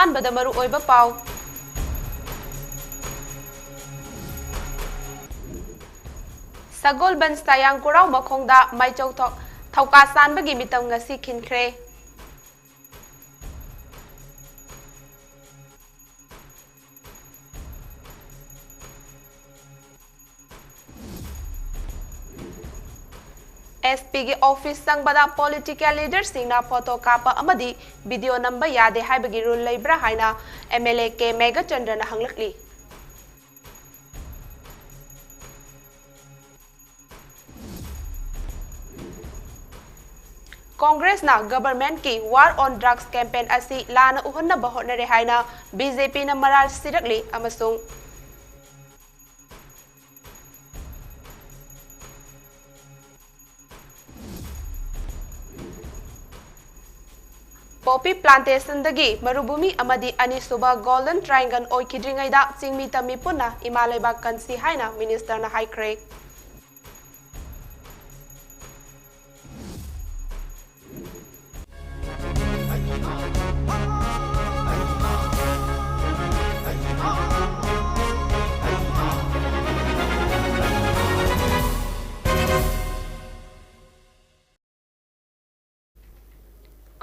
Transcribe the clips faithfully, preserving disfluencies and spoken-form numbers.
ꯑꯍꯥꯟꯕꯗ ꯃꯔꯨꯑꯣꯏꯕ ꯄꯥꯎ꯫ ꯁꯒꯣꯜꯕꯟ ꯁꯥꯌꯥꯡ ꯀꯨꯔꯥꯎ ꯃꯈꯣꯡꯗ ꯃꯥꯏꯆꯧ ꯊꯧ-, ꯊꯧꯀꯥ ꯆꯥꯟꯕꯒꯤ ꯃꯤꯇꯝ ꯉꯁꯤ ꯈꯤꯟꯈ꯭ꯔꯦ꯫ ꯑꯦꯁ ꯄꯤꯒꯤ ꯑꯣꯐꯤꯁ ꯆꯪꯕꯗ ꯄꯣꯂꯤꯇꯤꯀꯦꯜ ꯂꯤꯗꯔꯁꯤꯡꯅ ꯐꯣꯇꯣ ꯀꯥꯞꯄ ꯑꯃꯗꯤ ꯚꯤꯗꯤꯑꯣ ꯅꯝꯕ ꯌꯥꯗꯦ ꯍꯥꯏꯕꯒꯤ ꯔꯨꯜ ꯂꯩꯕ꯭ꯔꯥ ꯍꯥꯏꯅ ꯑꯦꯝ ꯑꯦꯜ ꯑꯦ ꯀꯦ ꯃꯦꯘꯆꯟꯗ꯭ꯔꯅ ꯍꯪꯂꯛꯂꯤ꯫ ꯀꯣꯡꯒ꯭ꯔꯦꯁꯅ ꯒꯚꯔꯟꯃꯦꯟꯠꯀꯤ War on Drugs campaign ꯑꯁꯤ ꯂꯥꯟꯅ ꯎꯍꯟꯅꯕ ꯍꯣꯠꯅꯔꯦ ꯍꯥꯏꯅ ꯕꯤ ꯖꯦ ꯄꯤꯅ ꯃꯔꯥꯜ ꯁꯤꯔꯛꯂꯤ ꯑꯃꯁꯨꯡ ꯄꯣꯄꯤ ꯄ꯭ꯂꯥꯟꯇꯦꯁꯟꯗꯒꯤ ꯃꯔꯨꯚꯨꯃꯤ ꯑꯃꯗꯤ ꯑꯅꯤꯁꯨꯕ ꯒꯣꯜꯗꯟ ꯇ꯭ꯔꯥꯏꯡꯒꯜ ꯑꯣꯏꯈꯤꯗ꯭ꯔꯤꯉꯩꯗ ꯆꯤꯡꯃꯤ ꯇꯝꯃꯤ ꯄꯨꯟꯅ ꯏꯃꯥ ꯂꯩꯕꯥꯛ ꯀꯟꯁꯤ ꯍꯥꯏꯅ ꯃꯤꯅꯤꯁꯇꯔꯅ ꯍꯥꯏꯈ꯭ꯔꯦ꯫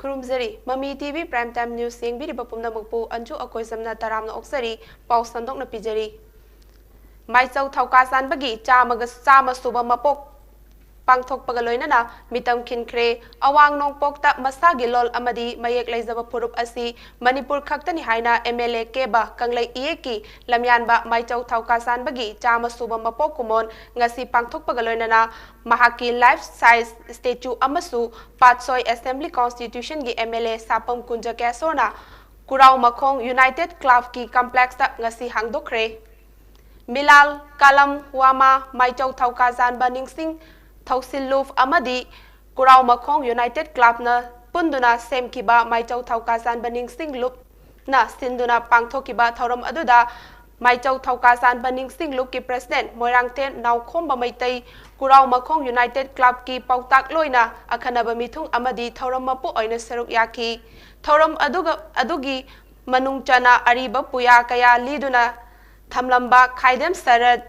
ꯈꯨꯔꯨꯝꯖꯔꯤ꯫ ꯃꯃꯤ T V Prime Time News ꯌꯦꯡꯕꯤꯔꯤꯕ ꯄꯨꯝꯅꯃꯛꯄꯨ ꯑꯟꯖꯨ ꯑꯀꯣꯏꯖꯝꯅ ꯇꯔꯥꯝꯅ ꯑꯣꯛꯆꯔꯤ꯫ ꯄꯥꯎ ꯁꯟꯗꯣꯛꯅ ꯄꯤꯖꯔꯤ꯫ ꯃꯥꯏꯆꯧ ꯊꯧꯀꯥ ꯆꯥꯟꯕꯒꯤ ꯆꯥꯝꯃꯒ, ꯆꯥꯝꯃ ꯁꯨꯕ ꯃꯄꯣꯛ ꯄꯥꯡꯊꯣꯛꯄꯒ ꯂꯣꯏꯅꯅ ꯃꯤꯇꯝ ꯈꯤꯟꯈ꯭ꯔꯦ꯫ ꯑꯋꯥꯡ ꯅꯣꯡꯄꯣꯛꯇ ꯃꯁꯥꯒꯤ ꯂꯣꯜ ꯑꯃꯗꯤ ꯃꯌꯦꯛ ꯂꯩꯖꯕ ꯐꯨꯔꯨꯞ ꯑꯁꯤ ꯃꯅꯤꯄꯨꯔ ꯈꯛꯇꯅꯤ ꯍꯥꯏꯅ ꯑꯦꯝ ꯑꯦꯜ ꯑꯦ ꯀꯦꯕ ꯀꯪꯂꯩ ꯏꯌꯦꯛꯀꯤ ꯂꯝꯌꯥꯟꯕ ꯃꯥꯏꯆꯧ ꯊꯧꯀꯥ ꯆꯥꯟꯕꯒꯤ ꯆꯥꯝꯃ ꯁꯨꯕ ꯃꯄꯣꯛ ꯀꯨꯝꯑꯣꯟ ꯉꯁꯤ ꯄꯥꯡꯊꯣꯛꯄꯒ ꯂꯣꯏꯅꯅ ꯃꯍꯥꯛꯀꯤ life size statue ꯑꯃꯁꯨ ꯄꯥꯠꯁꯣꯏ Assembly Constituencyꯒꯤ ꯑꯦꯝ ꯑꯦꯜ ꯑꯦ ꯁꯥꯄꯝ ꯀꯨꯟꯖꯀꯦꯁꯣꯔꯅ ꯀꯨꯔꯥꯎ ꯃꯈꯣꯡ United Clubꯀꯤ complexꯇ ꯉꯁꯤ ꯍꯥꯡꯗꯣꯛꯈ꯭ꯔꯦ꯫ ꯃꯤꯂꯥꯜ ꯀꯥꯂꯝ ꯋꯥꯃꯥ ꯃꯥꯏꯆꯧ ꯊꯧꯀꯥ ꯆꯥꯟꯕ ꯅꯤꯡꯁꯤꯡ ꯊꯧꯁꯤꯜ ꯂꯨꯞ ꯑꯃꯗꯤ ꯀꯨꯔꯥꯎ ꯃꯈꯣꯡ United Clubꯅ ꯄꯨꯟꯗꯨꯅ ꯁꯦꯝꯈꯤꯕ ꯃꯥꯏꯆꯧ ꯊꯧꯀꯥ ꯆꯥꯟꯕ ꯅꯤꯡꯁꯤꯡ ꯂꯨꯞꯅ ꯁꯤꯟꯗꯨꯅ ꯄꯥꯡꯊꯣꯛꯈꯤꯕ ꯊꯧꯔꯝ ꯑꯗꯨꯗ ꯃꯥꯏꯆꯧ ꯊꯧꯀꯥ ꯆꯥꯟꯕ ꯅꯤꯡꯁꯤꯡ ꯂꯨꯞꯀꯤ president ꯃꯣꯏꯔꯥꯡꯊꯦꯝ ꯅꯥꯎꯈꯣꯝꯕ ꯃꯩꯇꯩ, ꯀꯨꯔꯥꯎ ꯃꯈꯣꯡ United Clubꯀꯤ ꯄꯥꯎꯇꯥꯛꯂꯣꯏꯅ ꯑꯈꯟꯅꯕ ꯃꯤꯊꯨꯡ ꯑꯃꯗꯤ ꯊꯧꯔꯝ ꯃꯄꯨ ꯑꯣꯏꯅ ꯁꯔꯨꯛ ꯌꯥꯈꯤ꯫ ꯊꯧꯔꯝ ꯑꯗꯨꯒ, ꯑꯗꯨꯒꯤ ꯃꯅꯨꯡ ꯆꯟꯅ ꯑꯔꯤꯕ ꯄꯨꯌꯥ ꯀꯌꯥ ꯂꯤꯗꯨꯅ ꯊꯝꯂꯝꯕ ꯈꯥꯏꯗꯦꯝ ꯁꯔꯠ,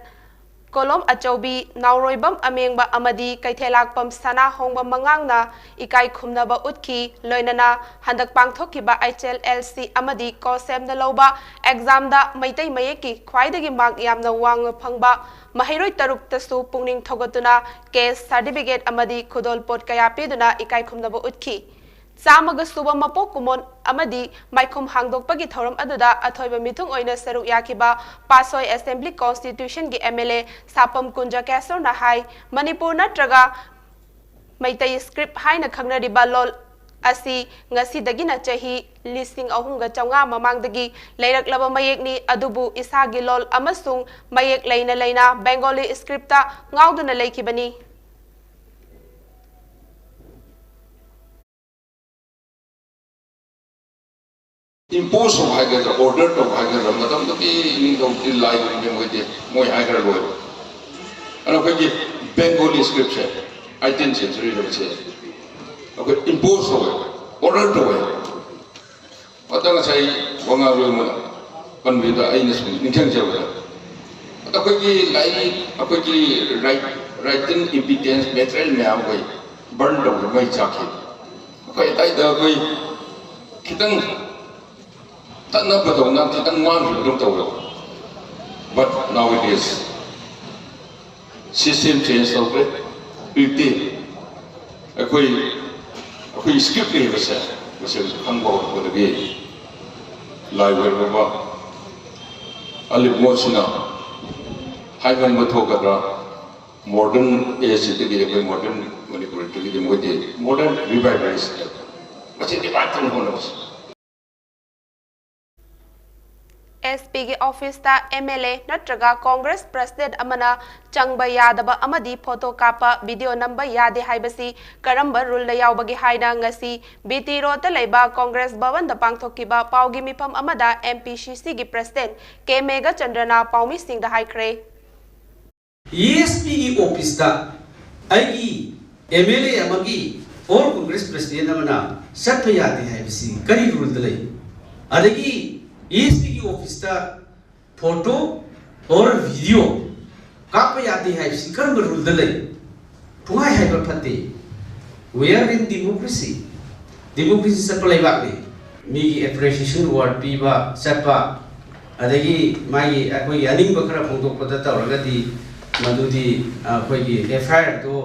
ꯀꯣꯂꯣꯝ ꯑꯆꯧꯕꯤ, ꯅꯥꯎꯔꯣꯏꯕꯝ ꯑꯃꯦꯡꯕ ꯑꯃꯗꯤ ꯀꯩꯊꯦꯜꯂꯥꯛꯄꯝ ꯁꯅꯥ ꯍꯣꯡꯕ ꯃꯉꯥꯡꯅ ꯏꯀꯥꯏ ꯈꯨꯝꯅꯕ ꯎꯠꯈꯤ꯫ ꯂꯣꯏꯅꯅ ꯍꯟꯗꯛ ꯄꯥꯡꯊꯣꯛꯈꯤꯕ ꯑꯩꯆ ꯑꯦꯜ ꯑꯦꯜ ꯁꯤ ꯑꯃꯗꯤ ꯀꯣꯁꯦꯝꯗ ꯂꯧꯕ ꯑꯦꯛꯖꯥꯝꯗ ꯃꯩꯇꯩ ꯃꯌꯦꯛꯀꯤ ꯈ꯭ꯋꯥꯏꯗꯒꯤ ꯃꯥꯔꯛ ꯌꯥꯝꯅ ꯋꯥꯡꯅ ꯐꯪꯕ ꯃꯍꯩꯔꯣꯏ ꯇꯔꯨꯛꯇꯁꯨ ꯄꯨꯛꯅꯤꯡ ꯊꯧꯒꯠꯇꯨꯅ ꯀꯦꯁ, ꯁꯥꯔꯇꯤꯐꯤꯀꯦꯠ ꯑꯃꯗꯤ ꯈꯨꯗꯣꯜꯄꯣꯠ ꯀꯌꯥ ꯄꯤꯗꯨꯅ ꯏꯀꯥꯏ ꯈꯨꯝꯅꯕ ꯎꯠꯈꯤ꯫ ꯆꯥꯝꯃꯒ ꯁꯨꯕ ꯃꯄꯣꯛ ꯀꯨꯝꯑꯣꯟ ꯑꯃꯗꯤ ꯃꯥꯏꯈꯨꯝ ꯍꯥꯡꯗꯣꯛꯄꯒꯤ ꯊꯧꯔꯝ ꯑꯗꯨꯗ ꯑꯊꯣꯏꯕ ꯃꯤꯊꯨꯡ ꯑꯣꯏꯅ ꯁꯔꯨꯛ ꯌꯥꯈꯤꯕ ꯄꯥꯠꯁꯣꯏ ꯑꯦꯁꯦꯝꯕ꯭ꯂꯤ ꯀꯣꯟꯁꯇꯤꯇ꯭ꯌꯨꯁꯟꯒꯤ ꯑꯦꯝ ꯑꯦꯜ ꯑꯦ ꯁꯥꯄꯝ ꯀꯨꯟꯖꯀꯦꯁꯣꯔꯅ ꯍꯥꯏ, ꯃꯅꯤꯄꯨꯔ ꯅꯠꯇ꯭ꯔꯒ ꯃꯩꯇꯩ ꯁ꯭ꯀ꯭ꯔꯤꯞ ꯍꯥꯏꯅ ꯈꯪꯅꯔꯤꯕ ꯂꯣꯜ ꯑꯁꯤ ꯉꯁꯤꯗꯒꯤꯅ ꯆꯍꯤ ꯂꯤꯁꯤꯡ ꯑꯍꯨꯝꯒ ꯆꯥꯝꯃꯉꯥ ꯃꯃꯥꯡꯗꯒꯤ ꯂꯩꯔꯛꯂꯕ ꯃꯌꯦꯛꯅꯤ꯫ ꯑꯗꯨꯕꯨ ꯏꯁꯥꯒꯤ ꯂꯣꯜ ꯑꯃꯁꯨꯡ ꯃꯌꯦꯛ ꯂꯩꯅ ꯂꯩꯅ ꯕꯦꯡꯒꯣꯂꯤ ꯁ꯭ꯀ꯭ꯔꯤꯞꯇ ꯉꯥꯎꯗꯨꯅ ꯂꯩꯈꯤꯕꯅꯤ꯫ ꯏꯝꯄꯣꯁ ꯇꯧꯕ ꯍꯥꯏꯒꯗ꯭ꯔꯥ, ꯑꯣꯔꯗꯔ ꯇꯧꯕ ꯍꯥꯏꯒꯗ꯭ꯔꯥ, ꯃꯇꯝꯗꯨꯒꯤ ꯅꯤꯡꯊꯧ ꯂꯥꯏꯒꯨꯝꯕ ꯃꯣꯏꯗꯤ ꯃꯣꯏ ꯍꯥꯏꯈ꯭ꯔ ꯂꯣꯏꯔꯦ꯫ ꯑꯗꯨꯅ ꯑꯩꯈꯣꯏꯒꯤ ꯕꯦꯡꯒꯣꯂꯤ ꯁ꯭ꯀ꯭ꯔꯤꯞꯁꯦ ꯑꯩꯇꯤꯟ ꯁꯦꯟꯆꯨꯔꯤꯗ ꯃꯁꯦ ꯑꯩꯈꯣꯏ ꯏꯝꯄꯣꯁ ꯇꯧꯋꯦ, ꯑꯣꯔꯗꯔ ꯇꯧꯋꯦ꯫ ꯑꯗ ꯉꯁꯥꯏ ꯋꯥ ꯉꯥꯡꯂꯣꯏ ꯑꯃꯅ ꯄꯟꯕꯤꯕꯗ ꯑꯩꯅ ꯁꯨꯝ ꯅꯤꯡꯁꯤꯡꯖꯕꯗ, ꯑꯗ ꯑꯩꯈꯣꯏꯒꯤ ꯂꯥꯏꯔꯤꯛ, ꯑꯩꯈꯣꯏꯒꯤ ꯔꯥꯏꯠ ꯔꯥꯏꯇꯤꯡ ꯏꯝꯄꯤꯇꯦꯟꯁ ꯃꯦꯇꯔꯤꯌꯦꯜ ꯃꯌꯥꯝ ꯑꯩꯈꯣꯏ ꯕꯔꯟ ꯇꯧꯕ, ꯃꯩ ꯆꯥꯛꯈꯤ꯫ ꯑꯩꯈꯣꯏ ꯑꯗꯥꯏꯗ ꯑꯩꯈꯣꯏ ꯈꯤꯇꯪ ꯇꯠꯅꯕꯗꯧꯅ ꯈꯤꯇꯪ ꯃꯥꯡꯈꯤꯕꯗꯧ ꯇꯧꯋꯦꯕ꯫ But nowadays system change ꯇꯧꯈ꯭ꯔꯦ꯫ ꯍꯧꯖꯤꯛꯇꯤ ꯑꯩꯈꯣꯏ ꯑꯩꯈꯣꯏ ꯁ꯭ꯀ꯭ꯔꯤꯞ ꯂꯩꯕꯁꯦ ꯃꯁꯤ ꯈꯪꯕ ꯍꯧꯔꯛꯄꯗꯒꯤ ꯂꯥꯏ ꯑꯣꯏꯔꯕ ꯑꯂꯤꯕꯣꯠꯁꯤꯅ ꯍꯥꯏꯃꯟꯕ ꯊꯣꯛꯀꯗ꯭ꯔꯥ, ꯃꯣꯗꯔꯟ ꯑꯦꯖꯁꯤꯗꯒꯤ ꯑꯩꯈꯣꯏ ꯃꯣꯗꯔꯟ ꯃꯅꯤꯄꯨꯔꯤꯗꯒꯤꯗꯤ ꯃꯣꯏꯗꯤ ꯃꯣꯗꯔꯟ ꯔꯤꯚꯥꯏꯚꯦꯂꯤꯁ ꯃꯁꯤ ꯔꯤꯚꯥꯏꯚ ꯇꯧꯅꯕ ꯍꯣꯠꯅꯕꯁꯦ꯫ ꯑꯦꯁ ꯄꯤꯒꯤ ꯑꯣꯐꯤꯁꯇ ꯑꯦꯝ ꯑꯦꯜ ꯑꯦ ꯅꯠꯇ꯭ꯔꯒ ꯀꯣꯡꯒ꯭ꯔꯦꯁ ꯄ꯭ꯔꯁꯤꯗꯦꯟꯠ ꯑꯃꯅ ꯆꯪꯕ ꯌꯥꯗꯕ ꯑꯃꯗꯤ ꯐꯣꯇꯣ ꯀꯥꯞꯄ, ꯚꯤꯗꯤꯑꯣ ꯅꯝꯕ ꯌꯥꯗꯦ ꯍꯥꯏꯕꯁꯤ ꯀꯔꯝꯕ ꯔꯨꯜꯗ ꯌꯥꯎꯕꯒꯦ ꯍꯥꯏꯅ ꯉꯁꯤ ꯕꯤ ꯇꯤ ꯔꯣꯗꯇ ꯂꯩꯕ ꯀꯣꯡꯒ꯭ꯔꯦꯁ ꯚꯕꯟꯗ ꯄꯥꯡꯊꯣꯛꯈꯤꯕ ꯄꯥꯎꯒꯤ ꯃꯤꯐꯝ ꯑꯃꯗ ꯑꯦꯝ ꯄꯤ ꯁꯤ ꯁꯤꯒꯤ ꯄ꯭ꯔꯁꯤꯗꯦꯟꯠ ꯀꯦ ꯃꯦꯘꯆꯟꯗ꯭ꯔꯅ ꯄꯥꯎꯃꯤꯁꯤꯡꯗ ꯍꯥꯏꯈ꯭ꯔꯦ꯫ ꯑꯦꯁ ꯄꯤꯒꯤ ꯑꯣꯐꯤꯁꯇ ꯑꯩꯒꯤ ꯑꯦꯝ ꯑꯦꯜ ꯑꯦ ꯑꯃꯒꯤ ꯑꯣꯜ ꯀꯣꯡꯒ꯭ꯔꯦꯁ ꯄ꯭ꯔꯁꯤꯗꯦꯟꯠ ꯑꯃꯅ ꯆꯠꯄ ꯌꯥꯗꯦ ꯍꯥꯏꯕꯁꯤ ꯀꯔꯤ ꯔꯨꯜꯗ ꯂꯩ? ꯑꯗꯒꯤ ꯑꯦ ꯑꯦꯁ ꯄꯤꯒꯤ ꯑꯣꯐꯤꯁꯇ photo or video ꯀꯥꯞꯄ ꯌꯥꯗꯦ ꯍꯥꯏꯕꯁꯤ ꯀꯔꯝꯕ ꯔꯨꯜꯗ ꯂꯩ? ꯄꯨꯡꯍꯥꯏ ꯍꯥꯏꯕ ꯐꯠꯇꯦ꯫ We are in democracy. Democracy ꯆꯠꯄ ꯂꯩꯕꯥꯛꯅꯤ꯫ ꯃꯤꯒꯤ appreciation award ꯄꯤꯕ ꯆꯠꯄ, ꯑꯗꯒꯤ ꯃꯥꯒꯤ ꯑꯩꯈꯣꯏꯒꯤ ꯑꯅꯤꯡꯕ ꯈꯔ ꯐꯣꯡꯗꯣꯛꯄꯗ ꯇꯧꯔꯒꯗꯤ ꯃꯗꯨꯗꯤ ꯑꯩꯈꯣꯏꯒꯤ ꯑꯦꯐ ꯑꯥꯏ ꯑꯥꯔꯗꯣ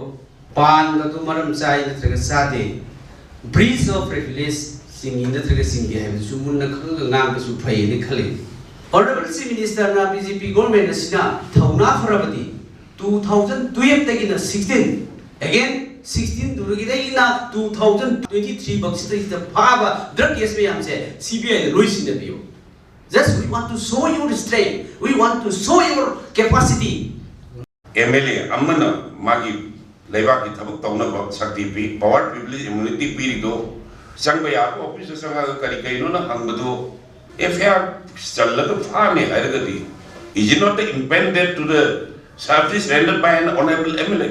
ꯄꯥꯟꯕꯗꯨ ꯃꯔꯝ ꯆꯥꯏ ꯅꯠꯇ꯭ꯔꯒ ꯆꯥꯗꯦ, breach of privilege ꯆꯤꯡꯏ ꯅꯠꯇ꯭ꯔꯒ ꯆꯤꯡꯗꯦ ꯍꯥꯏꯕꯗꯨꯁꯨ ꯃꯨꯟꯅ ꯈꯪꯉꯒ ꯉꯥꯡꯕꯁꯨ ꯐꯩ ꯍꯥꯏꯅ ꯈꯜꯂꯤ꯫ Honourable Chief Minister ꯅ ꯕꯤ ꯖꯦ ꯄꯤ ꯒꯣꯔꯃꯦꯟ ꯑꯁꯤꯅ ꯊꯧꯅꯥ ꯐꯔꯕꯗꯤ two thousand twelve ꯇꯒꯤꯅ sixteen, again sixteen ꯗꯨꯗꯒꯤꯅ two thousand twenty three ꯐꯥꯎꯁꯤꯗꯩꯁꯤꯗ ꯐꯥꯕ drug case ꯃꯌꯥꯝꯁꯦ ꯁꯤ ꯕꯤ ꯑꯥꯏ ꯅ ꯂꯣꯏ ꯁꯤꯟꯅꯕꯤꯌꯨ꯫ Just we want to show your strength, we want to show your capacity. M L ꯑꯦ ꯑꯃꯅ ꯃꯥꯒꯤ ꯂꯩꯕꯥꯛꯀꯤ ꯊꯕꯛ ꯇꯧꯅꯕ ꯁꯛꯇꯤ ꯄꯤ, power privilege immunity ꯄꯤꯔꯤꯗꯣ ꯆꯪꯕ ꯌꯥꯕ ꯑꯣꯐꯤꯁꯇ ꯆꯪꯉꯒ ꯀꯔꯤ ꯀꯔꯤꯅꯣꯅ ꯍꯪꯕꯗꯣ ꯑꯦꯐ ꯑꯥꯏ ꯑꯥꯔ ꯆꯜꯂꯒ ꯐꯥꯅꯤ ꯍꯥꯏꯔꯒꯗꯤ, is it not the impended to the service rendered by an honorable M L A?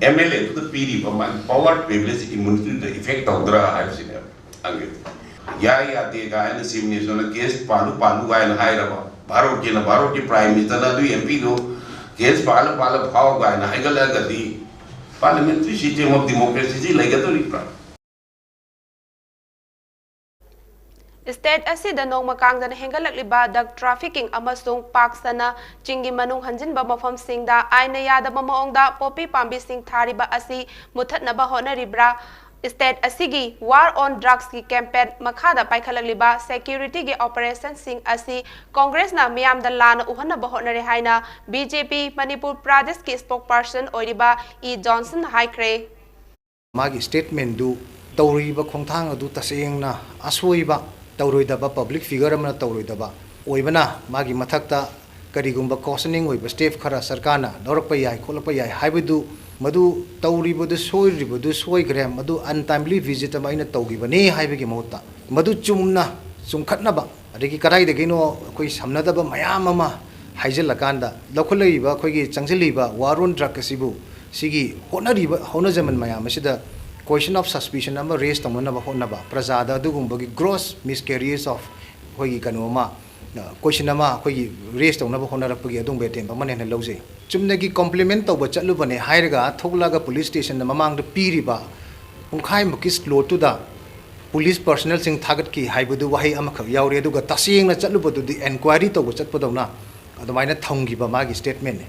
M L ꯑꯦꯗꯨꯗ ꯄꯤꯔꯤꯕ ꯃꯥꯒꯤ power privilege immunity ꯗ effect ꯇꯧꯗ꯭ꯔꯥ ꯍꯥꯏꯕꯁꯤꯅꯦ ꯍꯪꯉꯤ꯫ ꯌꯥꯏ ꯌꯥꯗꯦ ꯀꯥꯏꯅ ꯆꯤꯐ ꯃꯤꯅꯤꯁꯇꯔꯅ ꯀꯦꯁ ꯄꯥꯜꯂꯨ ꯄꯥꯜꯂꯨ ꯀꯥꯏꯅ ꯍꯥꯏꯔꯕ, ꯚꯥꯔꯠꯀꯤꯅ ꯚꯥꯔꯠꯀꯤ ꯄ꯭ꯔꯥꯏꯝ ꯃꯤꯅꯤꯁꯇꯔꯅ ꯑꯗꯨꯒꯤ ꯑꯦꯝ ꯄꯤꯗꯨ ꯀꯦꯁ ꯄꯥꯜꯂ ꯄꯥꯜꯂ ꯐꯥꯎ ꯀꯥꯏꯅ ꯍꯥꯏꯒꯠꯂꯛꯑꯒꯗꯤ parliamentary system of democracy ꯁꯤ ꯂꯩꯒꯗꯧꯔꯤꯕ꯭ꯔꯥ? ꯏꯁꯇꯦꯠ ꯑꯁꯤꯗ ꯅꯣꯡꯃ ꯀꯥꯡꯗꯅ ꯍꯦꯟꯒꯠꯂꯛꯂꯤꯕ drug trafficking ꯑꯃꯁꯨꯡ ꯄꯥꯛ ꯁꯟꯅ ꯆꯤꯡꯒꯤ ꯃꯅꯨꯡ ꯍꯟꯖꯤꯟꯕ ꯃꯐꯝꯁꯤꯡꯗ ꯑꯥꯏꯟꯅ ꯌꯥꯗꯕ ꯃꯑꯣꯡꯗ ꯄꯣꯄꯤ ꯄꯥꯝꯕꯤꯁꯤꯡ ꯊꯥꯔꯤꯕ ꯑꯁꯤ ꯃꯨꯠꯊꯠꯅꯕ ꯍꯣꯠꯅꯔꯤꯕ꯭ꯔꯥ? ꯏꯁꯇꯦꯠ ꯑꯁꯤꯒꯤ War on Drugs ꯀꯤ campaign ꯃꯈꯥꯗ ꯄꯥꯏꯈꯠꯂꯛꯂꯤꯕ security ꯒꯤ operation ꯁꯤꯡ ꯑꯁꯤ ꯀꯣꯡꯒ꯭ꯔꯦꯁꯅ ꯃꯤꯌꯥꯝꯗ ꯂꯥꯟꯅ ꯎꯍꯟꯅꯕ ꯍꯣꯠꯅꯔꯦ ꯍꯥꯏꯅ ꯕꯤ ꯖꯦ ꯄꯤ ꯃꯅꯤꯄꯨꯔ ꯄ꯭ꯔꯗꯦꯁꯀꯤ spokesperson ꯑꯣꯏꯔꯤꯕ ꯏ ꯖꯣꯟꯁꯟꯅ ꯍꯥꯏꯈ꯭ꯔꯦ꯫ ꯃꯥꯒꯤ statement ꯗꯨ ꯇꯧꯔꯤꯕ ꯈꯣꯡꯊꯥꯡ ꯑꯗꯨ ꯇꯁꯦꯡꯅ ꯑꯁꯣꯏꯕ ꯇꯧꯔꯣꯏꯗꯕ, public figure ꯑꯃꯅ ꯇꯧꯔꯣꯏꯗꯕ ꯑꯣꯏꯕꯅ, ꯃꯥꯒꯤ ꯃꯊꯛꯇ ꯀꯔꯤꯒꯨꯝꯕ cautioning ꯑꯣꯏꯕ step ꯈꯔ ꯁꯔꯀꯥꯔꯅ ꯂꯧꯔꯛꯄ ꯌꯥꯏ, ꯈꯣꯠꯂꯛꯄ ꯌꯥꯏ ꯍꯥꯏꯕꯗꯨ, ꯃꯗꯨ ꯇꯧꯔꯤꯕꯗꯨ ꯁꯣꯏꯔꯤꯕꯗꯨ ꯁꯣꯏꯈ꯭ꯔꯦ, ꯃꯗꯨ untimely visit ꯑꯃ ꯑꯩꯅ ꯇꯧꯈꯤꯕꯅꯤ ꯍꯥꯏꯕꯒꯤ ꯃꯍꯨꯠꯇ, ꯃꯗꯨ ꯆꯨꯝꯅ ꯆꯨꯝꯈꯠꯅꯕ, ꯑꯗꯒꯤ ꯀꯗꯥꯏꯗꯒꯤꯅꯣ ꯑꯩꯈꯣꯏ ꯁꯝꯅꯗꯕ ꯃꯌꯥꯝ ꯑꯃ ꯍꯥꯏꯖꯤꯜꯂꯀꯥꯟꯗ ꯂꯧꯈꯠꯂꯛꯏꯕ, ꯑꯩꯈꯣꯏꯒꯤ ꯆꯪꯁꯤꯜꯂꯤꯕ War on Drug ꯑꯁꯤꯕꯨ, ꯁꯤꯒꯤ ꯍꯣꯠꯅꯔꯤꯕ ꯍꯧꯅꯖꯃꯟ ꯃꯌꯥꯝ ꯑꯁꯤꯗ question of suspicion ꯑꯃ raise ꯇꯧꯅꯅꯕ ꯍꯣꯠꯅꯕ, ꯄ꯭ꯔꯖꯥꯗ ꯑꯗꯨꯒꯨꯝꯕꯒꯤ gross miscarriage of ꯑꯩꯈꯣꯏꯒꯤ ꯀꯩꯅꯣ ꯑꯃ, ꯀꯣꯏꯁꯟ ꯑꯃ ꯑꯩꯈꯣꯏꯒꯤ ꯔꯦꯁ ꯇꯧꯅꯕ ꯍꯣꯠꯅꯔꯛꯄꯒꯤ ꯑꯗꯨꯒꯨꯝꯕ ꯑꯦꯇꯦꯝꯞ ꯑꯃꯅꯦꯅ ꯂꯧꯖꯩ꯫ ꯆꯨꯝꯅꯒꯤ ꯀꯣꯝꯄ꯭ꯂꯤꯃꯦꯟ ꯇꯧꯕ ꯆꯠꯂꯨꯕꯅꯦ ꯍꯥꯏꯔꯒ ꯊꯣꯛꯂꯛꯑꯒ ꯄꯨꯂꯤꯁ ꯁ꯭ꯇꯦꯁꯟꯗ ꯃꯃꯥꯡꯗ ꯄꯤꯔꯤꯕ ꯄꯨꯡꯈꯥꯏꯃꯨꯛꯀꯤ ꯁ꯭ꯂꯣꯠꯇꯨꯗ ꯄꯨꯂꯤꯁ ꯄꯔꯁꯅꯦꯜꯁꯤꯡ ꯊꯥꯒꯠꯈꯤ ꯍꯥꯏꯕꯗꯨ ꯋꯥꯍꯩ ꯑꯃꯈꯛ ꯌꯥꯎꯔꯦ꯫ ꯑꯗꯨꯒ ꯇꯁꯦꯡꯅ ꯆꯠꯂꯨꯕꯗꯨꯗꯤ ꯑꯦꯟꯀ꯭ꯋꯥꯏꯔꯤ ꯇꯧꯕ ꯆꯠꯄꯗꯧꯅ ꯑꯗꯨꯃꯥꯏꯅ ꯊꯝꯈꯤꯕ ꯃꯥꯒꯤ ꯁ꯭ꯇꯦꯠꯃꯦꯟꯅꯦ꯫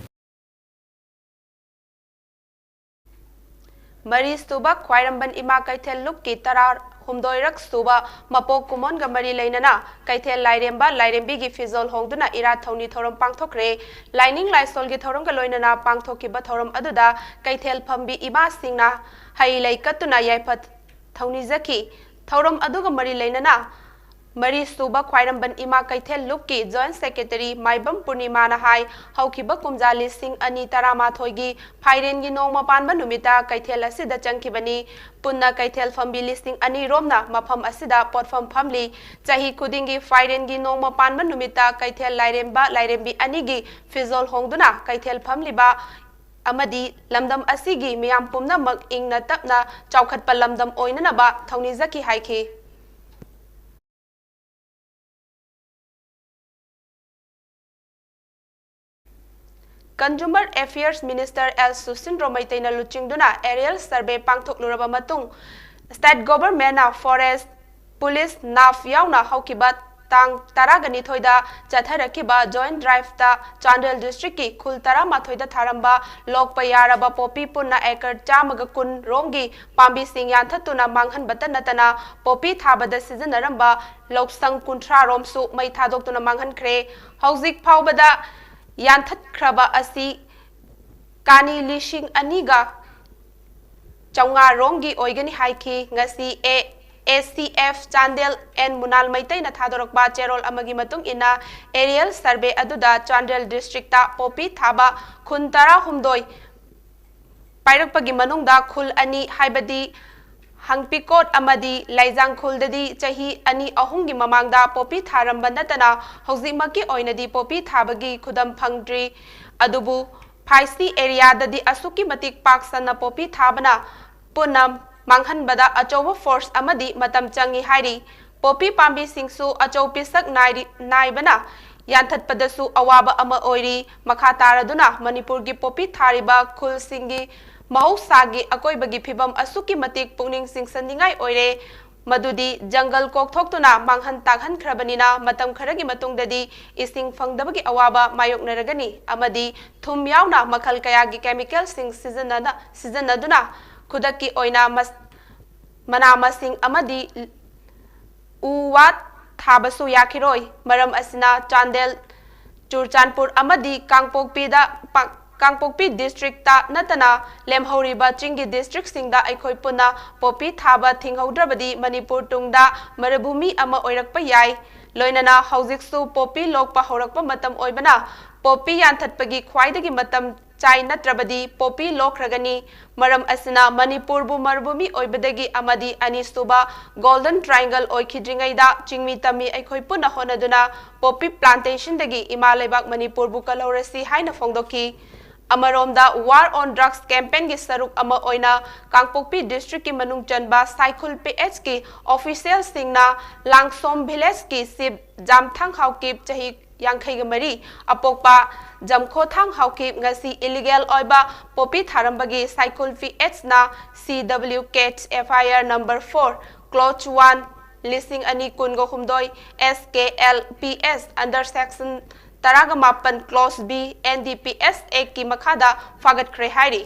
ꯃꯔꯤꯁꯨꯕ ꯈ꯭ꯋꯥꯏꯔꯝꯕꯟ ꯏꯃꯥ ꯀꯩꯊꯦꯜ ꯂꯨꯞꯀꯤ ꯇꯔꯥꯍꯨꯝꯗꯣꯏꯔꯛ ꯁꯨꯕ ꯃꯄꯣꯛ ꯀꯨꯝꯑꯣꯟꯒ ꯃꯔꯤ ꯂꯩꯅꯅ ꯀꯩꯊꯦꯜ ꯂꯥꯏꯔꯦꯝꯕ ꯂꯥꯏꯔꯦꯝꯕꯤꯒꯤ ꯐꯤꯖꯣꯜ ꯍꯣꯡꯗꯨꯅ ꯏꯔꯥꯠ ꯊꯧꯅꯤ ꯊꯧꯔꯝ ꯄꯥꯡꯊꯣꯛꯈ꯭ꯔꯦ꯫ ꯂꯥꯏꯅꯤꯡ ꯂꯥꯏꯁꯣꯜꯒꯤ ꯊꯧꯔꯝꯒ ꯂꯣꯏꯅꯅ ꯄꯥꯡꯊꯣꯛꯈꯤꯕ ꯊꯧꯔꯝ ꯑꯗꯨꯗ ꯀꯩꯊꯦꯜ ꯐꯝꯕꯤ ꯏꯃꯥꯁꯤꯡꯅ ꯍꯩ ꯂꯩ ꯀꯠꯇꯨꯅ ꯌꯥꯏꯐ ꯊꯧꯅꯤꯖꯈꯤ꯫ ꯊꯧꯔꯝ ꯑꯗꯨꯒ ꯃꯔꯤ ꯂꯩꯅꯅ ꯃꯔꯤꯁꯨꯕ ꯈ꯭ꯋꯥꯏꯔꯝꯕꯟ ꯏꯃꯥ ꯀꯩꯊꯦꯜ ꯂꯨꯞꯀꯤ ꯖꯣꯏꯟꯠ ꯁꯦꯀ꯭ꯔꯦꯇꯔꯤ ꯃꯥꯏꯕꯝ ꯄꯨꯔꯅꯤꯃꯥꯅ ꯍꯥꯏ, ꯍꯧꯈꯤꯕ ꯀꯨꯝꯖꯥ ꯂꯤꯁꯤꯡ ꯑꯅꯤ ꯇꯔꯥꯃꯥꯊꯣꯏꯒꯤ ꯐꯥꯏꯔꯦꯟꯒꯤ ꯅꯣꯡꯃ ꯄꯥꯟꯕ ꯅꯨꯃꯤꯠꯇ ꯀꯩꯊꯦꯜ ꯑꯁꯤꯗ ꯆꯪꯈꯤꯕꯅꯤ꯫ ꯄꯨꯟꯅ ꯀꯩꯊꯦꯜ ꯐꯝꯕꯤ ꯂꯤꯁꯤꯡ ꯑꯅꯤ ꯔꯣꯝꯅ ꯃꯐꯝ ꯑꯁꯤꯗ ꯄꯣꯠꯐꯝ ꯐꯝꯂꯤ꯫ ꯆꯍꯤ ꯈꯨꯗꯤꯡꯒꯤ ꯐꯥꯏꯔꯦꯟꯒꯤ ꯅꯣꯡꯃ ꯄꯥꯟꯕ ꯅꯨꯃꯤꯠꯇ ꯀꯩꯊꯦꯜ ꯂꯥꯏꯔꯦꯝꯕ ꯂꯥꯏꯔꯦꯝꯕꯤ ꯑꯅꯤꯒꯤ ꯐꯤꯖꯣꯜ ꯍꯣꯡꯗꯨꯅ ꯀꯩꯊꯦꯜ ꯐꯝꯂꯤꯕ ꯑꯃꯗꯤ ꯂꯝꯗꯝ ꯑꯁꯤꯒꯤ ꯃꯤꯌꯥꯝ ꯄꯨꯝꯅꯃꯛ ꯏꯪꯅ ꯇꯞꯅ ꯆꯥꯎꯈꯠꯄ ꯂꯝꯗꯝ ꯑꯣꯏꯅꯅꯕ ꯊꯧꯅꯤꯖꯈꯤ ꯍꯥꯏꯈꯤ꯫ Consumer Affairs Minister ꯑꯦꯜ ꯁꯨꯁꯤꯟꯗ꯭ꯔꯣ ꯃꯩꯇꯩꯅ ꯂꯨꯆꯤꯡꯗꯨꯅ aerial survey ꯄꯥꯡꯊꯣꯛꯂꯨꯔꯕ ꯃꯇꯨꯡ, state government ꯅ forest, police, NAF ꯌꯥꯎꯅ ꯍꯧꯈꯤꯕ ꯇꯥꯡ ꯇꯔꯥꯒ ꯅꯤꯊꯣꯏꯗ ꯆꯠꯊꯔꯛꯈꯤꯕ joint drive ꯇ ꯆꯥꯟꯗꯦꯜ district ꯀꯤ ꯈꯨꯜ ꯇꯔꯥꯃꯥꯊꯣꯏꯗ ꯊꯥꯔꯝꯕ ꯂꯣꯛꯄ ꯌꯥꯔꯕ ꯄꯣꯄꯤ ꯄꯨꯟꯅ acre ꯆꯥꯝꯃꯒ ꯀꯨꯟ ꯔꯣꯝꯒꯤ ꯄꯥꯝꯕꯤꯁꯤꯡ ꯌꯥꯟꯊꯠꯇꯨꯅ ꯃꯥꯡꯍꯟꯕꯇ ꯅꯠꯇꯅ ꯄꯣꯄꯤ ꯊꯥꯕꯗ ꯁꯤꯖꯤꯟꯅꯔꯝꯕ ꯂꯧꯁꯪ ꯀꯨꯟꯊ꯭ꯔꯥ ꯔꯣꯝꯁꯨ ꯃꯩ ꯊꯥꯗꯣꯛꯇꯨꯅ ꯃꯥꯡꯍꯟꯈ꯭ꯔꯦ꯫ ꯍꯧꯖꯤꯛ ꯐꯥꯎꯕꯗ ꯌꯥꯟꯊꯠꯈ꯭ꯔꯕ ꯑꯁꯤ ꯀꯥꯅꯤ ꯂꯤꯁꯤꯡ ꯑꯅꯤꯒ ꯆꯥꯝꯃꯉꯥ ꯔꯣꯝꯒꯤ ꯑꯣꯏꯒꯅꯤ ꯍꯥꯏꯈꯤ꯫ ꯉꯁꯤ ꯑꯦ, ACF ꯆꯥꯟꯗꯦꯜ ꯑꯦꯟ ꯃꯨꯅꯥꯜ ꯃꯩꯇꯩꯅ ꯊꯥꯗꯣꯔꯛꯄ ꯆꯦꯔꯣꯜ ꯑꯃꯒꯤ ꯃꯇꯨꯡ ꯏꯟꯅ, aerial survey ꯑꯗꯨꯗ ꯆꯥꯟꯗꯦꯜ district ꯇ ꯄꯣꯄꯤ ꯊꯥꯕ ꯈꯨꯟ ꯇꯔꯥꯍꯨꯝꯗꯣꯏ ꯄꯥꯏꯔꯛꯄꯒꯤ ꯃꯅꯨꯡꯗ ꯈꯨꯜ ꯑꯅꯤ, ꯍꯥꯏꯕꯗꯤ ꯍꯪꯄꯤꯀꯣꯠ ꯑꯃꯗꯤ ꯂꯩꯖꯥꯡꯈꯨꯜꯗꯗꯤ ꯆꯍꯤ ꯑꯅꯤ ꯑꯍꯨꯝꯒꯤ ꯃꯃꯥꯡꯗ ꯄꯣꯄꯤ ꯊꯥꯔꯝꯕ ꯅꯠꯇꯅ ꯍꯧꯖꯤꯛꯃꯛꯀꯤ ꯑꯣꯏꯅꯗꯤ ꯄꯣꯄꯤ ꯊꯥꯕꯒꯤ ꯈꯨꯗꯝ ꯐꯪꯗ꯭ꯔꯤ꯫ ꯑꯗꯨꯕꯨ ꯐꯥꯏꯁꯤ area ꯗꯗꯤ ꯑꯁꯨꯛꯀꯤ ꯃꯇꯤꯛ ꯄꯥꯛ ꯁꯟꯅ ꯄꯣꯄꯤ ꯊꯥꯕꯅ ꯄꯨꯟꯅ ꯃꯥꯡꯍꯟꯕꯗ ꯑꯆꯧꯕ force ꯑꯃꯗꯤ ꯃꯇꯝ ꯆꯪꯏ ꯍꯥꯏꯔꯤ꯫ ꯄꯣꯄꯤ ꯄꯥꯝꯕꯤꯁꯤꯡꯁꯨ ꯑꯆꯧ ꯄꯤꯁꯛ ꯅꯥꯏꯔꯤ-, ꯅꯥꯏꯕꯅ ꯌꯥꯟꯊꯠꯄꯗꯁꯨ ꯑꯋꯥꯕ ꯑꯃ ꯑꯣꯏꯔꯤ꯫ ꯃꯈꯥ ꯇꯥꯔꯗꯨꯅ ꯃꯅꯤꯄꯨꯔꯒꯤ ꯄꯣꯄꯤ ꯊꯥꯔꯤꯕ ꯈꯨꯜꯁꯤꯡꯒꯤ ꯃꯍꯧꯁꯥꯒꯤ ꯑꯀꯣꯏꯕꯒꯤ ꯐꯤꯕꯝ ꯑꯁꯨꯛꯀꯤ ꯃꯇꯤꯛ ꯄꯨꯛꯅꯤꯡ ꯆꯤꯡꯁꯤꯟꯅꯤꯡꯉꯥꯏ ꯑꯣꯏꯔꯦ꯫ ꯃꯗꯨꯗꯤ ꯖꯪꯒꯜ ꯀꯣꯛꯊꯣꯛꯇꯨꯅ ꯃꯥꯡꯍꯟ ꯇꯥꯛꯍꯟꯈ꯭ꯔꯕꯅꯤꯅ ꯃꯇꯝ ꯈꯔꯒꯤ ꯃꯇꯨꯡꯗꯗꯤ ꯏꯁꯤꯡ ꯐꯪꯗꯕꯒꯤ ꯑꯋꯥꯕ ꯃꯥꯌꯣꯛꯅꯔꯒꯅꯤ ꯑꯃꯗꯤ ꯊꯨꯝ ꯌꯥꯎꯅ ꯃꯈꯜ ꯀꯌꯥꯒꯤ ꯀꯦꯃꯤꯀꯦꯜꯁꯤꯡ ꯁꯤꯖꯤꯟꯅꯅ-, ꯁꯤꯖꯤꯟꯅꯗꯨꯅ ꯈꯨꯗꯛꯀꯤ ꯑꯣꯏꯅ ꯃꯁ-, ꯃꯅꯥ ꯃꯁꯤꯡ ꯑꯃꯗꯤ ꯎ ꯋꯥ ꯊꯥꯕꯁꯨ ꯌꯥꯈꯤꯔꯣꯏ꯫ ꯃꯔꯝ ꯑꯁꯤꯅ ꯆꯥꯟꯗꯦꯜ, ꯆꯨꯔꯆꯥꯟꯄꯨꯔ ꯑꯃꯗꯤ ꯀꯥꯡꯄꯣꯛꯄꯤꯗ ꯄꯥ-, ꯀꯥꯡꯄꯣꯛꯄꯤ ꯗꯤꯁꯇ꯭ꯔꯤꯛꯇ ꯅꯠꯇꯅ ꯂꯦꯝꯍꯧꯔꯤꯕ ꯆꯤꯡꯒꯤ ꯗꯤꯁꯇ꯭ꯔꯤꯛꯁꯤꯡꯗ ꯑꯩꯈꯣꯏ ꯄꯨꯟꯅ ꯄꯣꯄꯤ ꯊꯥꯕ ꯊꯤꯡꯍꯧꯗ꯭ꯔꯕꯗꯤ ꯃꯅꯤꯄꯨꯔ ꯇꯨꯡꯗ ꯃꯔꯨꯚꯨꯃꯤ ꯑꯃ ꯑꯣꯏꯔꯛꯄ ꯌꯥꯏ꯫ ꯂꯣꯏꯅꯅ ꯍꯧꯖꯤꯛꯁꯨ ꯄꯣꯄꯤ ꯂꯣꯛꯄ ꯍꯧꯔꯛꯄ ꯃꯇꯝ ꯑꯣꯏꯕꯅ ꯄꯣꯄꯤ ꯌꯥꯟꯊꯠꯄꯒꯤ ꯈ꯭ꯋꯥꯏꯗꯒꯤ ꯃꯇꯝ ꯆꯥꯏ, ꯅꯠꯇ꯭ꯔꯕꯗꯤ ꯄꯣꯄꯤ ꯂꯣꯛꯈ꯭ꯔꯒꯅꯤ꯫ ꯃꯔꯝ ꯑꯁꯤꯅ ꯃꯅꯤꯄꯨꯔꯕꯨ ꯃꯔꯨꯚꯨꯃꯤ ꯑꯣꯏꯕꯗꯒꯤ ꯑꯃꯗꯤ ꯑꯅꯤꯁꯨꯕ ꯒꯣꯜꯗꯟ ꯇ꯭ꯔꯥꯏꯡꯒꯜ ꯑꯣꯏꯈꯤꯗ꯭ꯔꯤꯉꯩꯗ ꯆꯤꯡꯃꯤ ꯇꯝꯃꯤ ꯑꯩꯈꯣꯏ ꯄꯨꯟꯅ ꯍꯣꯠꯅꯗꯨꯅ ꯄꯣꯄꯤ ꯄ꯭ꯂꯥꯟꯇꯦꯁꯟꯗꯒꯤ ꯏꯃꯥ ꯂꯩꯕꯥꯛ ꯃꯅꯤꯄꯨꯔꯕꯨ ꯀꯜꯍꯧꯔꯁꯤ ꯍꯥꯏꯅ ꯐꯣꯡꯗꯣꯛꯈꯤ꯫ ꯑꯃꯔꯣꯝꯗ, War on Drugs campaignꯒꯤ ꯁꯔꯨꯛ ꯑꯃ ꯑꯣꯏꯅ ꯀꯥꯡꯄꯣꯛꯄꯤ ꯗꯤꯁꯇ꯭ꯔꯤꯛꯀꯤ ꯃꯅꯨꯡ ꯆꯟꯕ ꯁꯥꯏꯈꯨꯜ ꯄꯤ ꯑꯦꯆꯀꯤ ꯑꯣꯐꯤꯁꯤꯌꯦꯜꯁꯤꯡꯅ ꯂꯥꯡꯁꯣꯝ ꯚꯤꯂꯦꯖꯀꯤ ꯁꯤꯞ ꯖꯥꯝꯊꯥꯡ ꯍꯥꯎꯀꯤꯞ, ꯆꯍꯤ ꯌꯥꯡꯈꯩꯒ ꯃꯔꯤ, ꯑꯄꯣꯛꯄ ꯖꯝꯈꯣꯊꯥꯡ ꯍꯥꯎꯀꯤꯞ ꯉꯁꯤ ꯏꯂꯤꯒꯦꯜ ꯑꯣꯏꯕ ꯄꯣꯄꯤ ꯊꯥꯔꯝꯕꯒꯤ ꯁꯥꯏꯈꯨꯜ ꯄꯤ ꯑꯦꯆꯅ ꯁꯤ ꯗꯕ꯭ꯂꯤꯎ ꯀꯦꯠ F I R number four, clause one, ꯂꯤꯁꯤꯡ ꯑꯅꯤ ꯀꯨꯟꯒ ꯍꯨꯝꯗꯣꯏ, S K L P S, under section ꯇꯔꯥꯒ ꯃꯥꯄꯟ, clause B, N D P S ꯑꯦꯛꯀꯤ ꯃꯈꯥꯗ ꯐꯥꯒꯠꯈ꯭ꯔꯦ ꯍꯥꯏꯔꯤ꯫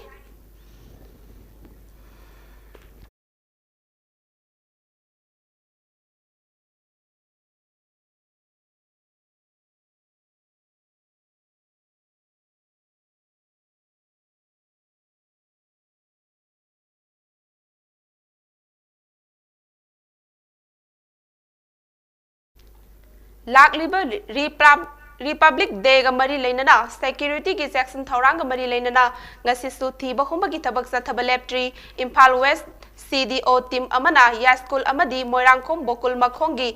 ꯂꯥꯛꯂꯤꯕ ꯔꯤꯄ꯭ꯂꯥ-, ꯔꯤꯄꯕ꯭ꯂꯤꯛ ꯗꯦꯒ ꯃꯔꯤ ꯂꯩꯅꯅ ꯁꯦꯀ꯭ꯌꯨꯔꯤꯇꯤꯒꯤ ꯆꯦꯛꯁꯤꯟ ꯊꯧꯔꯥꯡꯒ ꯃꯔꯤ ꯂꯩꯅꯅ ꯉꯁꯤꯁꯨ ꯊꯤꯕ ꯍꯨꯝꯕꯒꯤ ꯊꯕꯛ ꯆꯠꯊꯕ ꯂꯦꯞꯇ꯭ꯔꯤ꯫ ꯏꯝꯐꯥꯜ ꯋꯦꯁ ꯁꯤ ꯗꯤ ꯑꯣ ꯇꯤꯝ ꯑꯃꯅ ꯌꯥꯏꯁ꯭ꯀꯨꯜ ꯑꯃꯗꯤ ꯃꯣꯏꯔꯥꯡꯈꯣꯝ ꯕꯣꯀꯨꯜ ꯃꯈꯣꯡꯒꯤ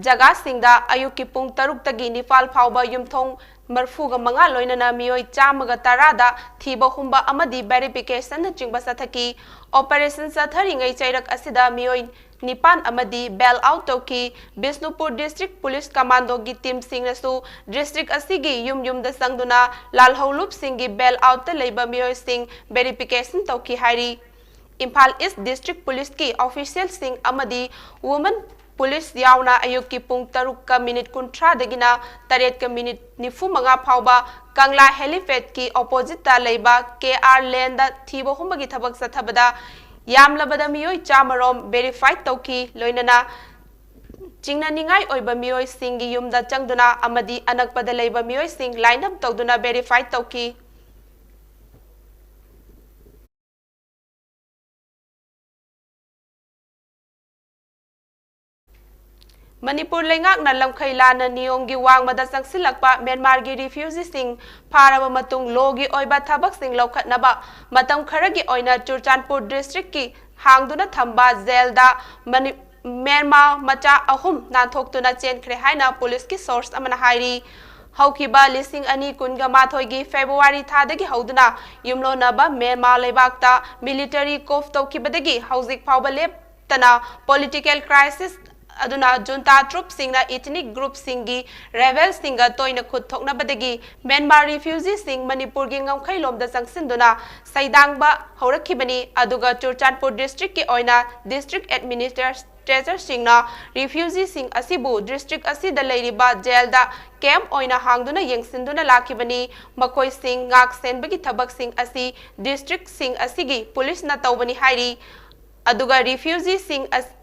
ꯖꯒꯥꯁꯤꯡꯗ ꯑꯌꯨꯛꯀꯤ ꯄꯨꯡ ꯇꯔꯨꯛꯇꯒꯤ ꯅꯤꯄꯥꯜ ꯐꯥꯎꯕ ꯌꯨꯝꯊꯣꯡ ꯃꯔꯤꯐꯨꯒ ꯃꯉꯥ ꯂꯣꯏꯅꯅ ꯃꯤꯑꯣꯏ ꯆꯥꯝꯃꯒ ꯇꯔꯥꯗ ꯊꯤꯕ ꯍꯨꯝꯕ ꯑꯃꯗꯤ verificationꯅꯆꯤꯡꯕ ꯆꯠꯊꯈꯤ꯫ Operation ꯆꯠꯊꯔꯤꯉꯩ ꯆꯩꯔꯛ ꯑꯁꯤꯗ ꯃꯤꯑꯣꯏ ꯅꯤꯄꯥꯟ ꯑꯃꯗꯤ bail out ꯇꯧꯈꯤ꯫ ꯕꯤꯁꯅꯨꯄꯨꯔ District Police Commandoꯒꯤ teamꯁꯤꯡꯅꯁꯨ district ꯑꯁꯤꯒꯤ ꯌꯨꯝ ꯌꯨꯝꯗ ꯆꯪꯗꯨꯅ ꯂꯥꯜꯍꯧꯂꯨꯞꯁꯤꯡꯒꯤ bail outꯇ ꯂꯩꯕ ꯃꯤꯑꯣꯏꯁꯤꯡ verification ꯇꯧꯈꯤ ꯍꯥꯏꯔꯤ꯫ ꯏꯝꯐꯥꯜ East District Policeꯀꯤ officialꯁꯤꯡ ꯑꯃꯗꯤ women police ꯌꯥꯎꯅ ꯑꯌꯨꯛꯀꯤ ꯄꯨꯡ ꯇꯔꯨꯛꯀ minute ꯀꯨꯟꯊ꯭ꯔꯥꯗꯒꯤꯅ ꯇꯔꯦꯠꯀ minute ꯅꯤꯐꯨ ꯃꯉꯥ ꯐꯥꯎꯕ ꯀꯪꯂꯥ helipadꯀꯤ oppositeꯇ ꯂꯩꯕ ꯀꯦ ꯑꯥꯔ laneꯗ ꯊꯤꯕ ꯍꯨꯝꯕꯒꯤ ꯊꯕꯛ ꯆꯠꯊꯕꯗ ꯌꯥꯝꯂꯕꯗ ꯃꯤꯑꯣꯏ ꯆꯥꯝꯃꯔꯣꯝ verify ꯇꯧꯈꯤ꯫ ꯂꯣꯏꯅꯅ ꯆꯤꯡꯅꯅꯤꯡꯉꯥꯏ ꯑꯣꯏꯕ ꯃꯤꯑꯣꯏꯁꯤꯡꯒꯤ ꯌꯨꯝꯗ ꯆꯪꯗꯨꯅ ꯑꯃꯗꯤ ꯑꯅꯛꯄꯗ ꯂꯩꯕ ꯃꯤꯑꯣꯏꯁꯤꯡ line up ꯇꯧꯗꯨꯅ verify ꯇꯧꯈꯤ꯫ ꯃꯅꯤꯄꯨꯔ ꯂꯩꯉꯥꯛꯅ ꯂꯝꯈꯩ ꯂꯥꯟꯅ ꯅꯤꯌꯣꯝꯒꯤ ꯋꯥꯡꯃꯗ ꯆꯪꯁꯤꯜꯂꯛꯄ ꯃ꯭ꯌꯥꯟꯃꯥꯔꯒꯤ refugeeꯁꯤꯡ ꯐꯥꯔꯕ ꯃꯇꯨꯡ lawꯒꯤ ꯑꯣꯏꯕ ꯊꯕꯛꯁꯤꯡ ꯂꯧꯈꯠꯅꯕ ꯃꯇꯝ ꯈꯔꯒꯤ ꯑꯣꯏꯅ ꯆꯨꯔꯆꯥꯟꯄꯨꯔ districtꯀꯤ ꯍꯥꯡꯗꯨꯅ ꯊꯝꯕ jailꯗ ꯃꯅꯤ-, ꯃ꯭ꯌꯥꯟꯃꯥꯔ ꯃꯆꯥ ꯑꯍꯨꯝ ꯅꯥꯟꯊꯣꯛꯇꯨꯅ ꯆꯦꯟꯈ꯭ꯔꯦ ꯍꯥꯏꯅ ꯄꯨꯂꯤꯁꯀꯤ source ꯑꯃꯅ ꯍꯥꯏꯔꯤ꯫ ꯍꯧꯈꯤꯕ ꯂꯤꯁꯤꯡ ꯑꯅꯤ ꯀꯨꯟꯒ ꯃꯥꯊꯣꯏꯒꯤ February ꯊꯥꯗꯒꯤ ꯍꯧꯗꯨꯅ ꯌꯨꯝꯂꯣꯟꯅꯕ ꯃ꯭ꯌꯥꯟꯃꯥꯔ ꯂꯩꯕꯥꯛꯇ military coup ꯇꯧꯈꯤꯕꯗꯒꯤ ꯍꯧꯖꯤꯛ ꯐꯥꯎꯕ ꯂꯦꯞꯇꯅ political crisis ꯑꯗꯨꯅ junta troopꯁꯤꯡꯅ ethnic groupꯁꯤꯡꯒꯤ rebelꯁꯤꯡꯒ ꯇꯣꯏꯅ ꯈꯨꯠ ꯊꯣꯛꯅꯕꯗꯒꯤ ꯃ꯭ꯌꯥꯟꯃꯥꯔ refugeeꯁꯤꯡ ꯃꯅꯤꯄꯨꯔꯒꯤ ꯉꯝꯈꯩꯂꯣꯝꯗ ꯆꯪꯁꯤꯟꯗꯨꯅ ꯁꯩꯗꯥꯡꯕ ꯍꯧꯔꯛꯈꯤꯕꯅꯤ꯫ ꯑꯗꯨꯒ ꯆꯨꯔꯆꯥꯟꯄꯨꯔ districtꯀꯤ ꯑꯣꯏꯅ district administratorꯁꯤꯡꯅ refugeeꯁꯤꯡ ꯑꯁꯤꯕꯨ district ꯑꯁꯤꯗ ꯂꯩꯔꯤꯕ jailꯗ camp ꯑꯣꯏꯅ ꯍꯥꯡꯗꯨꯅ ꯌꯦꯡꯁꯤꯟꯗꯨꯅ ꯂꯥꯛꯈꯤꯕꯅꯤ꯫ ꯃꯈꯣꯏꯁꯤꯡ ꯉꯥꯛ ꯁꯦꯟꯕꯒꯤ ꯊꯕꯛꯁꯤꯡ ꯑꯁꯤ districtꯁꯤꯡ ꯑꯁꯤꯒꯤ ꯄꯨꯂꯤꯁꯅ ꯇꯧꯕꯅꯤ ꯍꯥꯏꯔꯤ꯫ ꯑꯗꯨꯒ refugeeꯁꯤꯡ ꯑꯁ-,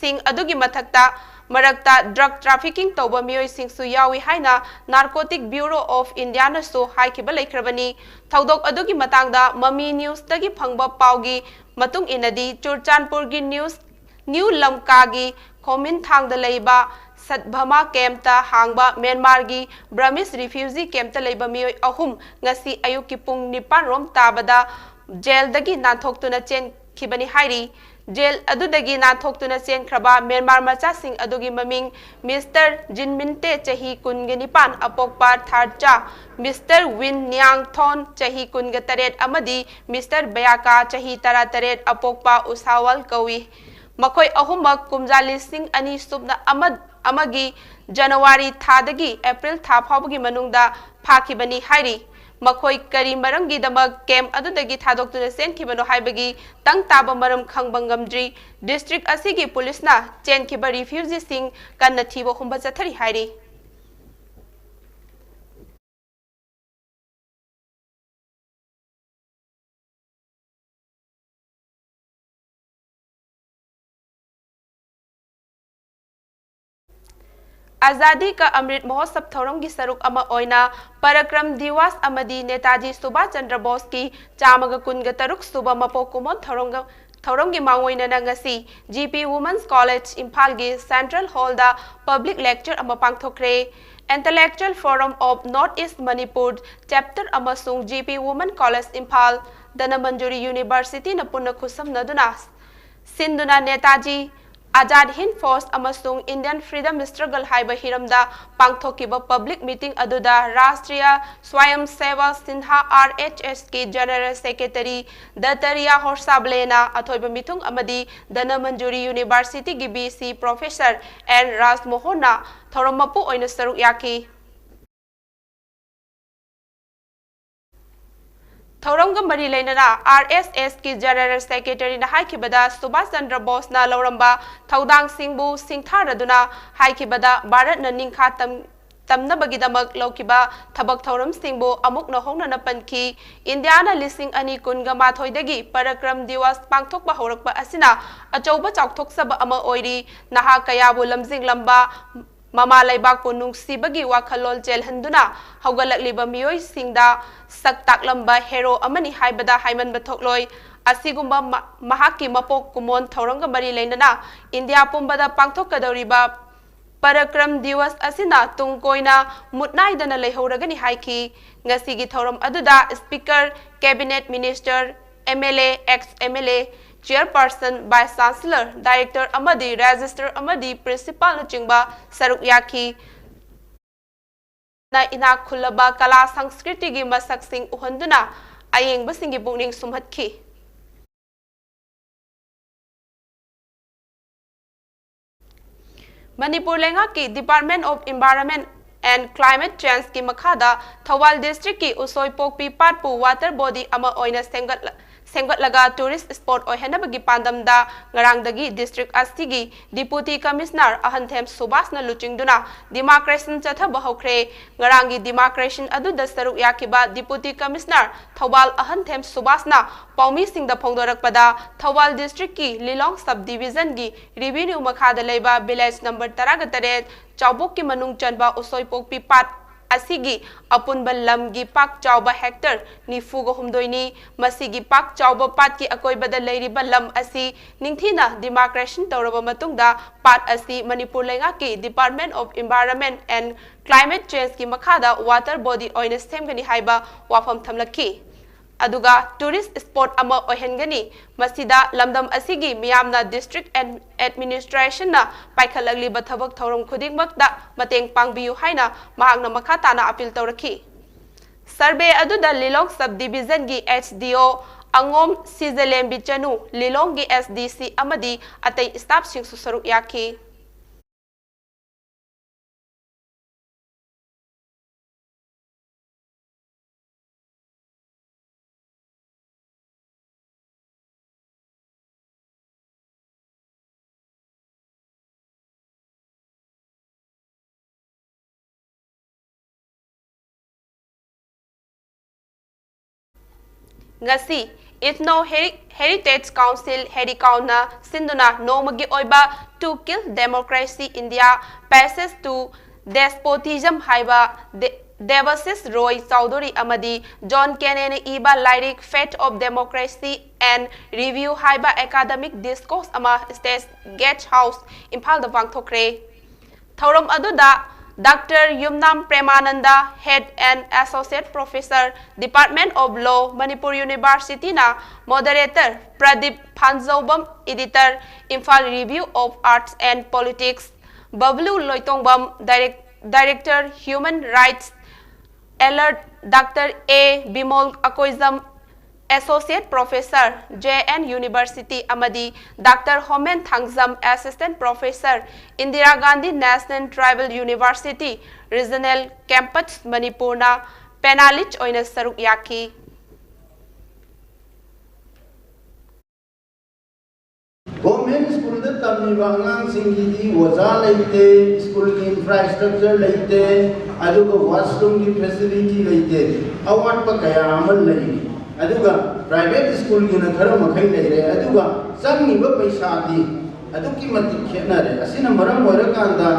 ꯁꯤꯡ ꯑꯗꯨꯒꯤ ꯃꯊꯛꯇ ꯃꯔꯛꯇ drug trafficking ꯇꯧꯕ ꯃꯤꯑꯣꯏꯁꯤꯡꯁꯨ ꯌꯥꯎꯏ ꯍꯥꯏꯅ Narcotic Bureau of Indiaꯅꯁꯨ ꯍꯥꯏꯈꯤꯕ ꯂꯩꯈ꯭ꯔꯕꯅꯤ꯫ ꯊꯧꯗꯣꯛ ꯑꯗꯨꯒꯤ ꯃꯇꯥꯡꯗ ꯃꯃꯤ newsꯇꯒꯤ ꯐꯪꯕ ꯄꯥꯎꯒꯤ ꯃꯇꯨꯡ ꯏꯟꯅꯗꯤ, ꯆꯨꯔꯆꯥꯟꯄꯨꯔꯒꯤ news, New ꯂꯝꯀꯥꯒꯤ ꯈꯣꯃꯤꯟꯊꯥꯡꯗ ꯂꯩꯕ ꯁꯠꯚꯃꯥ campꯇ ꯍꯥꯡꯕ ꯃ꯭ꯌꯥꯟꯃꯥꯔꯒꯤ Burmese refugee campꯇ ꯂꯩꯕ ꯃꯤꯑꯣꯏ ꯑꯍꯨꯝ ꯉꯁꯤ ꯑꯌꯨꯛꯀꯤ ꯄꯨꯡ ꯅꯤꯄꯥꯟ ꯔꯣꯝ ꯇꯥꯕꯗ jailꯗꯒꯤ ꯅꯥꯟꯊꯣꯛꯇꯨꯅ ꯆꯦꯟꯈꯤꯕꯅꯤ ꯍꯥꯏꯔꯤ꯫ ꯖꯦꯜ ꯑꯗꯨꯗꯒꯤ ꯅꯥꯟꯊꯣꯛꯇꯨꯅ ꯆꯦꯟꯈ꯭ꯔꯕ ꯃ꯭ꯌꯥꯟꯃꯥꯔ ꯃꯆꯥꯁꯤꯡ ꯑꯗꯨꯒꯤ ꯃꯃꯤꯡ ꯃꯤꯁꯇꯔ ꯖꯤꯟ ꯃꯤꯟꯇꯦ, ꯆꯍꯤ ꯀꯨꯟꯒ ꯅꯤꯄꯥꯟ, ꯑꯄꯣꯛꯄ ꯊꯥꯔꯆꯥ, ꯃꯤꯁꯇꯔ ꯋꯤꯟ ꯅꯤꯌꯥꯡ ꯊꯣꯟ, ꯆꯍꯤ ꯀꯨꯟꯒ ꯇꯔꯦꯠ, ꯑꯃꯗꯤ ꯃꯤꯁꯇꯔ ꯕꯌꯥꯀꯥ, ꯆꯍꯤ ꯇꯔꯥꯇꯔꯦꯠ, ꯑꯄꯣꯛꯄ ꯎꯁꯥꯋꯥꯜ ꯀꯧꯏ꯫ ꯃꯈꯣꯏ ꯑꯍꯨꯝꯃꯛ ꯀꯨꯝꯖꯥ ꯂꯤꯁꯤꯡ ꯑꯅꯤ ꯁꯨꯞꯅ ꯑꯃ, ꯑꯃꯒꯤ ꯖꯅꯋꯥꯔꯤ ꯊꯥꯗꯒꯤ ꯑꯦꯄ꯭ꯔꯤꯜ ꯊꯥ ꯐꯥꯎꯕꯒꯤ ꯃꯅꯨꯡꯗ ꯐꯥꯈꯤꯕꯅꯤ ꯍꯥꯏꯔꯤ꯫ ꯃꯈꯣꯏ ꯀꯔꯤ ꯃꯔꯝꯒꯤꯗꯃꯛ ꯀꯦꯝꯞ ꯑꯗꯨꯗꯒꯤ ꯊꯥꯗꯣꯛꯇꯨꯅ ꯆꯦꯟꯈꯤꯕꯅꯣ ꯍꯥꯏꯕꯒꯤ ꯇꯪ ꯇꯥꯕ ꯃꯔꯝ ꯈꯪꯕ ꯉꯝꯗ꯭ꯔꯤ꯫ ꯗꯤꯁꯇ꯭ꯔꯤꯛ ꯑꯁꯤꯒꯤ ꯄꯨꯂꯤꯁꯅ ꯆꯦꯟꯈꯤꯕ ꯔꯤꯐ꯭ꯌꯨꯖꯤꯁꯤꯡ ꯀꯟꯅ ꯊꯤꯕ ꯍꯨꯝꯕ ꯆꯠꯊꯔꯤ ꯍꯥꯏꯔꯤ꯫ ꯑꯖꯥꯗꯤ ꯀ ꯑꯃ꯭ꯔꯤꯠ ꯃꯍꯣꯠꯁꯕ ꯊꯧꯔꯝꯒꯤ ꯁꯔꯨꯛ ꯑꯃ ꯑꯣꯏꯅ ꯄꯔꯥꯀ꯭ꯔꯝ ꯗꯤꯋꯥꯁ ꯑꯃꯗꯤ ꯅꯦꯇꯥꯖꯤ ꯁꯨꯚꯥꯁ ꯆꯟꯗ꯭ꯔ ꯕꯣꯁꯀꯤ ꯆꯥꯝꯃꯒ ꯀꯨꯟꯒ ꯇꯔꯨꯛ ꯁꯨꯕ ꯃꯄꯣꯛ ꯀꯨꯝꯑꯣꯟ ꯊꯧꯔꯝꯒ-, ꯊꯧꯔꯝꯒꯤ ꯃꯥꯡꯑꯣꯏꯅꯅ ꯉꯁꯤ ꯖꯤ ꯄꯤ Women's College ꯏꯝꯐꯥꯜꯒꯤ Central Hallꯗ public lecture ꯑꯃ ꯄꯥꯡꯊꯣꯛꯈ꯭ꯔꯦ꯫ Intellectual Forum of North East Manipur Chapter ꯑꯃꯁꯨꯡ ꯖꯤ ꯄꯤ Women College ꯏꯝꯐꯥꯜ, ꯙꯅꯃꯟꯖꯨꯔꯤ Universityꯅ ꯄꯨꯟꯅ ꯈꯨꯠꯁꯝꯅꯗꯨꯅ ꯁꯤꯟꯗꯨꯅ ꯅꯦꯇꯥꯖꯤ, ꯑꯖꯥꯗ ꯍꯤꯟꯗ ꯐꯣꯔꯁ ꯑꯃꯁꯨꯡ Indian Freedom Struggle ꯍꯥꯏꯕ ꯍꯤꯔꯝꯗ ꯄꯥꯡꯊꯣꯛꯈꯤꯕ public meeting ꯑꯗꯨꯗ Rashtriya ꯁ꯭ꯋꯥꯌꯝ ꯁꯦꯋꯥ Sinha, R S S ꯀꯤ General Secretary ꯗꯇꯔꯤꯌꯥ ꯍꯣꯔꯁꯥꯕꯂꯦꯅ ꯑꯊꯣꯏꯕ ꯃꯤꯊꯨꯡ ꯑꯃꯗꯤ Dhanamanjuri Universityꯒꯤ V C Professor N ꯔꯥꯖꯃꯣꯍꯟꯅ ꯊꯧꯔꯝ ꯃꯄꯨ ꯑꯣꯏꯅ ꯁꯔꯨꯛ ꯌꯥꯈꯤ꯫ ꯊꯧꯔꯝꯒ ꯃꯔꯤ ꯂꯩꯅꯅ R S S ꯀꯤ General Secretaryꯅ ꯍꯥꯏꯈꯤꯕꯗ, ꯁꯨꯚꯥꯁ ꯆꯟꯗ꯭ꯔ ꯕꯣꯁꯅ ꯂꯧꯔꯝꯕ ꯊꯧꯗꯥꯡꯁꯤꯡꯕꯨ ꯁꯤꯡꯊꯥꯔꯗꯨꯅ ꯍꯥꯏꯈꯤꯕꯗ, ꯚꯥꯔꯠꯅ ꯅꯤꯡꯈꯥ ꯇꯝ-, ꯇꯝꯅꯕꯒꯤꯗꯃꯛ ꯂꯧꯈꯤꯕ ꯊꯕꯛ ꯊꯧꯔꯝꯁꯤꯡꯕꯨ ꯑꯃꯨꯛ ꯅꯧꯍꯧꯅꯅ ꯄꯟꯈꯤ꯫ ꯏꯟꯗꯤꯌꯥꯅ ꯂꯤꯁꯤꯡ ꯑꯅꯤ ꯀꯨꯟꯒ ꯃꯥꯊꯣꯏꯗꯒꯤ ꯄꯔꯥꯀ꯭ꯔꯝ ꯗꯤꯋꯥꯁ ꯄꯥꯡꯊꯣꯛꯄ ꯍꯧꯔꯛꯄ ꯑꯁꯤꯅ ꯑꯆꯧꯕ ꯆꯥꯎꯊꯣꯛꯆꯕ ꯑꯃ ꯑꯣꯏꯔꯤ꯫ ꯅꯍꯥ ꯀꯌꯥꯕꯨ ꯂꯝꯖꯤꯡꯂꯝꯕ, ꯃꯃꯥ ꯂꯩꯕꯥꯛꯄꯨ ꯅꯨꯡꯁꯤꯕꯒꯤ ꯋꯥꯈꯜꯂꯣꯟ ꯆꯦꯜꯍꯟꯗꯨꯅ ꯍꯧꯒꯠꯂꯛꯂꯤꯕ ꯃꯤꯑꯣꯏꯁꯤꯡꯗ ꯁꯛ ꯇꯥꯛꯂꯝꯕ hero ꯑꯃꯅꯤ ꯍꯥꯏꯕꯗ ꯍꯥꯏꯃꯟꯕ ꯊꯣꯛꯂꯣꯏ꯫ ꯑꯁꯤꯒꯨꯝꯕ ꯃ-, ꯃꯍꯥꯛꯀꯤ ꯃꯄꯣꯛ ꯀꯨꯝꯑꯣꯟ ꯊꯧꯔꯝꯒ ꯃꯔꯤ ꯂꯩꯅꯅ ꯏꯟꯗꯤꯌꯥ ꯄꯨꯝꯕꯗ ꯄꯥꯡꯊꯣꯛꯀꯗꯧꯔꯤꯕ ꯄꯔꯥꯀ꯭ꯔꯝ ꯗꯤꯋꯁ ꯑꯁꯤꯅ ꯇꯨꯡ ꯀꯣꯏꯅ ꯃꯨꯠ ꯅꯥꯏꯗꯅ ꯂꯩꯍꯧꯔꯒꯅꯤ ꯍꯥꯏꯈꯤ꯫ ꯉꯁꯤꯒꯤ ꯊꯧꯔꯝ ꯑꯗꯨꯗ Speaker, Cabinet Minister, M L A, ex M L A, Chairperson, Vice Chancellor, Director ꯑꯃꯗꯤ Registrar ꯑꯃꯗꯤ Principalꯅꯆꯤꯡꯕ ꯁꯔꯨꯛ ꯌꯥꯈꯤ꯫ ꯅ ꯏꯅꯥꯛ ꯈꯨꯜꯂꯕ ꯀꯂꯥ ꯁꯪꯁꯀ꯭ꯔꯤꯇꯤꯒꯤ ꯃꯁꯛꯁꯤꯡ ꯎꯍꯟꯗꯨꯅ ꯑꯌꯦꯡꯕꯁꯤꯡꯒꯤ ꯄꯨꯛꯅꯤꯡ ꯁꯨꯝꯍꯠꯈꯤ꯫ ꯃꯅꯤꯄꯨꯔ ꯂꯩꯉꯥꯛꯀꯤ Department of Environment and Climate Changeꯀꯤ ꯃꯈꯥꯗ ꯊꯧꯕꯥꯜ districtꯀꯤ ꯎꯁꯣꯏꯄꯣꯛꯄꯤ ꯄꯥꯠꯄꯨ water body ꯑꯃ ꯑꯣꯏꯅ ꯁꯦꯝꯒꯠꯂ-, ꯁꯦꯝꯒꯠꯂꯒ tourist spot ꯑꯣꯏꯍꯟꯅꯕꯒꯤ ꯄꯥꯟꯗꯝꯗ ꯉꯔꯥꯡꯗꯒꯤ district ꯑꯁꯤꯒꯤ Deputy Commissioner ꯑꯍꯟꯊꯦꯝ ꯁꯨꯕꯥꯁꯅ ꯂꯨꯆꯤꯡꯗꯨꯅ demarcation ꯆꯠꯊꯕ ꯍꯧꯈ꯭ꯔꯦ꯫ ꯉꯔꯥꯡꯒꯤ demarcation ꯑꯗꯨꯗ ꯁꯔꯨꯛ ꯌꯥꯈꯤꯕ Deputy Commissioner ꯊꯧꯕꯥꯜ ꯑꯍꯟꯊꯦꯝ ꯁꯨꯕꯥꯁꯅ ꯄꯥꯎꯃꯤꯁꯤꯡꯗ ꯐꯣꯡꯗꯣꯔꯛꯄꯗ, ꯊꯧꯕꯥꯜ districtꯀꯤ ꯂꯤꯂꯣꯡ sub divisionꯒꯤ revenue ꯃꯈꯥꯗ ꯂꯩꯕ village number ꯇꯔꯥꯒ ꯇꯔꯦꯠ ꯆꯥꯎꯕꯣꯛꯀꯤ ꯃꯅꯨꯡ ꯆꯟꯕ ꯎꯁꯣꯏꯄꯣꯛꯄꯤ ꯄꯥꯠ ꯑꯁꯤꯒꯤ ꯑꯄꯨꯟꯕ ꯂꯝꯒꯤ ꯄꯥꯛ ꯆꯥꯎꯕ hectare ꯅꯤꯐꯨꯒ ꯍꯨꯝꯗꯣꯏꯅꯤ꯫ ꯃꯁꯤꯒꯤ ꯄꯥꯛ ꯆꯥꯎꯕ ꯄꯥꯠꯀꯤ ꯑꯀꯣꯏꯕꯗ ꯂꯩꯔꯤꯕ ꯂꯝ ꯑꯁꯤ ꯅꯤꯡꯊꯤꯅ demarcation ꯇꯧꯔꯕ ꯃꯇꯨꯡꯗ, ꯄꯥꯠ ꯑꯁꯤ ꯃꯅꯤꯄꯨꯔ ꯂꯩꯉꯥꯛꯀꯤ Department of Environment and Climate Changeꯀꯤ ꯃꯈꯥꯗ water body ꯑꯣꯏꯅ ꯁꯦꯝꯒꯅꯤ ꯍꯥꯏꯕ ꯋꯥꯐꯝ ꯊꯝꯂꯛꯈꯤ꯫ ꯑꯗꯨꯒ tourist spot ꯑꯃ ꯑꯣꯏꯍꯟꯒꯅꯤ꯫ ꯃꯁꯤꯗ ꯂꯝꯗꯝ ꯑꯁꯤꯒꯤ ꯃꯤꯌꯥꯝꯅ district ad-, administrationꯅ ꯄꯥꯏꯈꯠꯂꯛꯂꯤꯕ ꯊꯕꯛ ꯊꯧꯔꯝ ꯈꯨꯗꯤꯡꯃꯛꯇ ꯃꯇꯦꯡ ꯄꯥꯡꯕꯤꯌꯨ ꯍꯥꯏꯅ ꯃꯍꯥꯛꯅ ꯃꯈꯥ ꯇꯥꯅ appeal ꯇꯧꯔꯛꯈꯤ꯫ Survey ꯑꯗꯨꯗ ꯂꯤꯂꯣꯡ sub divisionꯒꯤ H D O ꯑꯉꯣꯝ ꯁꯤꯖꯂꯦꯝꯕꯤ ꯆꯅꯨ, ꯂꯤꯂꯣꯡꯒꯤ S D C ꯑꯃꯗꯤ ꯑꯇꯩ staffꯁꯤꯡꯁꯨ ꯁꯔꯨꯛ ꯌꯥꯈꯤ꯫ ꯉꯁꯤ Ethno Heri-, Heritage Council, HERICOUNꯅ ꯁꯤꯟꯗꯨꯅ ꯅꯣꯡꯃꯒꯤ ꯑꯣꯏꯕ To Kill Democracy, India Passage to Despotism ꯍꯥꯏꯕ ꯗꯦ-, ꯗꯦꯕꯥꯁꯤꯁ ꯔꯣꯏ ꯆꯧꯙꯨꯔꯤ ꯑꯃꯗꯤ ꯖꯣꯟ ꯀꯦꯅꯦꯅ ꯏꯕ ꯂꯥꯏꯔꯤꯛ Fate of Democracy and Review ꯍꯥꯏꯕ academic discourse ꯑꯃ State Guest House, ꯏꯝꯐꯥꯜꯗ ꯄꯥꯡꯊꯣꯛꯈ꯭ꯔꯦ꯫ ꯊꯧꯔꯝ ꯑꯗꯨꯗ Doctor Yumnam Premananda, Head and Associate Professor, Department of Law, Manipur University ꯅ Moderator, Pradip Phanjaobam, Editor, Imphal Review of Arts and Politics, Bablu Loitongbam, Direct- Director, Human Rights, Elder Doctor A Bimol Akoijam, Associate Professor, J N University ꯑꯃꯗꯤ Doctor Homen Thangjam, Assistant Professor, Indira Gandhi National Tribal University, Regional Campus, ꯃꯅꯤꯄꯨꯔꯅ panelist ꯑꯣꯏꯅ ꯁꯔꯨꯛ ꯌꯥꯈꯤ꯫ Government ꯁ꯭ꯀꯨꯜꯗ ꯇꯝꯃꯤꯕ ꯑꯉꯥꯡꯁꯤꯡꯒꯤꯗꯤ ꯑꯣꯖꯥ ꯂꯩꯇꯦ, ꯁ꯭ꯀꯨꯜꯒꯤ ꯏꯟꯐ꯭ꯔꯥꯁ꯭ꯇ꯭ꯔꯛꯆꯔ ꯂꯩꯇꯦ, ꯑꯗꯨꯒ ꯋꯥꯁꯔꯨꯝꯒꯤ ꯐꯦꯁꯤꯂꯤꯇꯤ ꯂꯩꯇꯦ, ꯑꯋꯥꯠꯄ ꯀꯌꯥ ꯑꯃ ꯂꯩꯔꯤ꯫ ꯑꯗꯨꯒ ꯄ꯭ꯔꯥꯏꯚꯦꯠ ꯁ꯭ꯀꯨꯜꯒꯤꯅ ꯈꯔ ꯃꯈꯩ ꯂꯩꯔꯦ, ꯑꯗꯨꯒ ꯆꯪꯉꯤꯕ ꯄꯩꯁꯥꯗꯤ ꯑꯗꯨꯛꯀꯤ ꯃꯇꯤꯛ ꯈꯦꯠꯅꯔꯦ꯫ ꯑꯁꯤꯅ ꯃꯔꯝ ꯑꯣꯏꯔꯀꯥꯟꯗ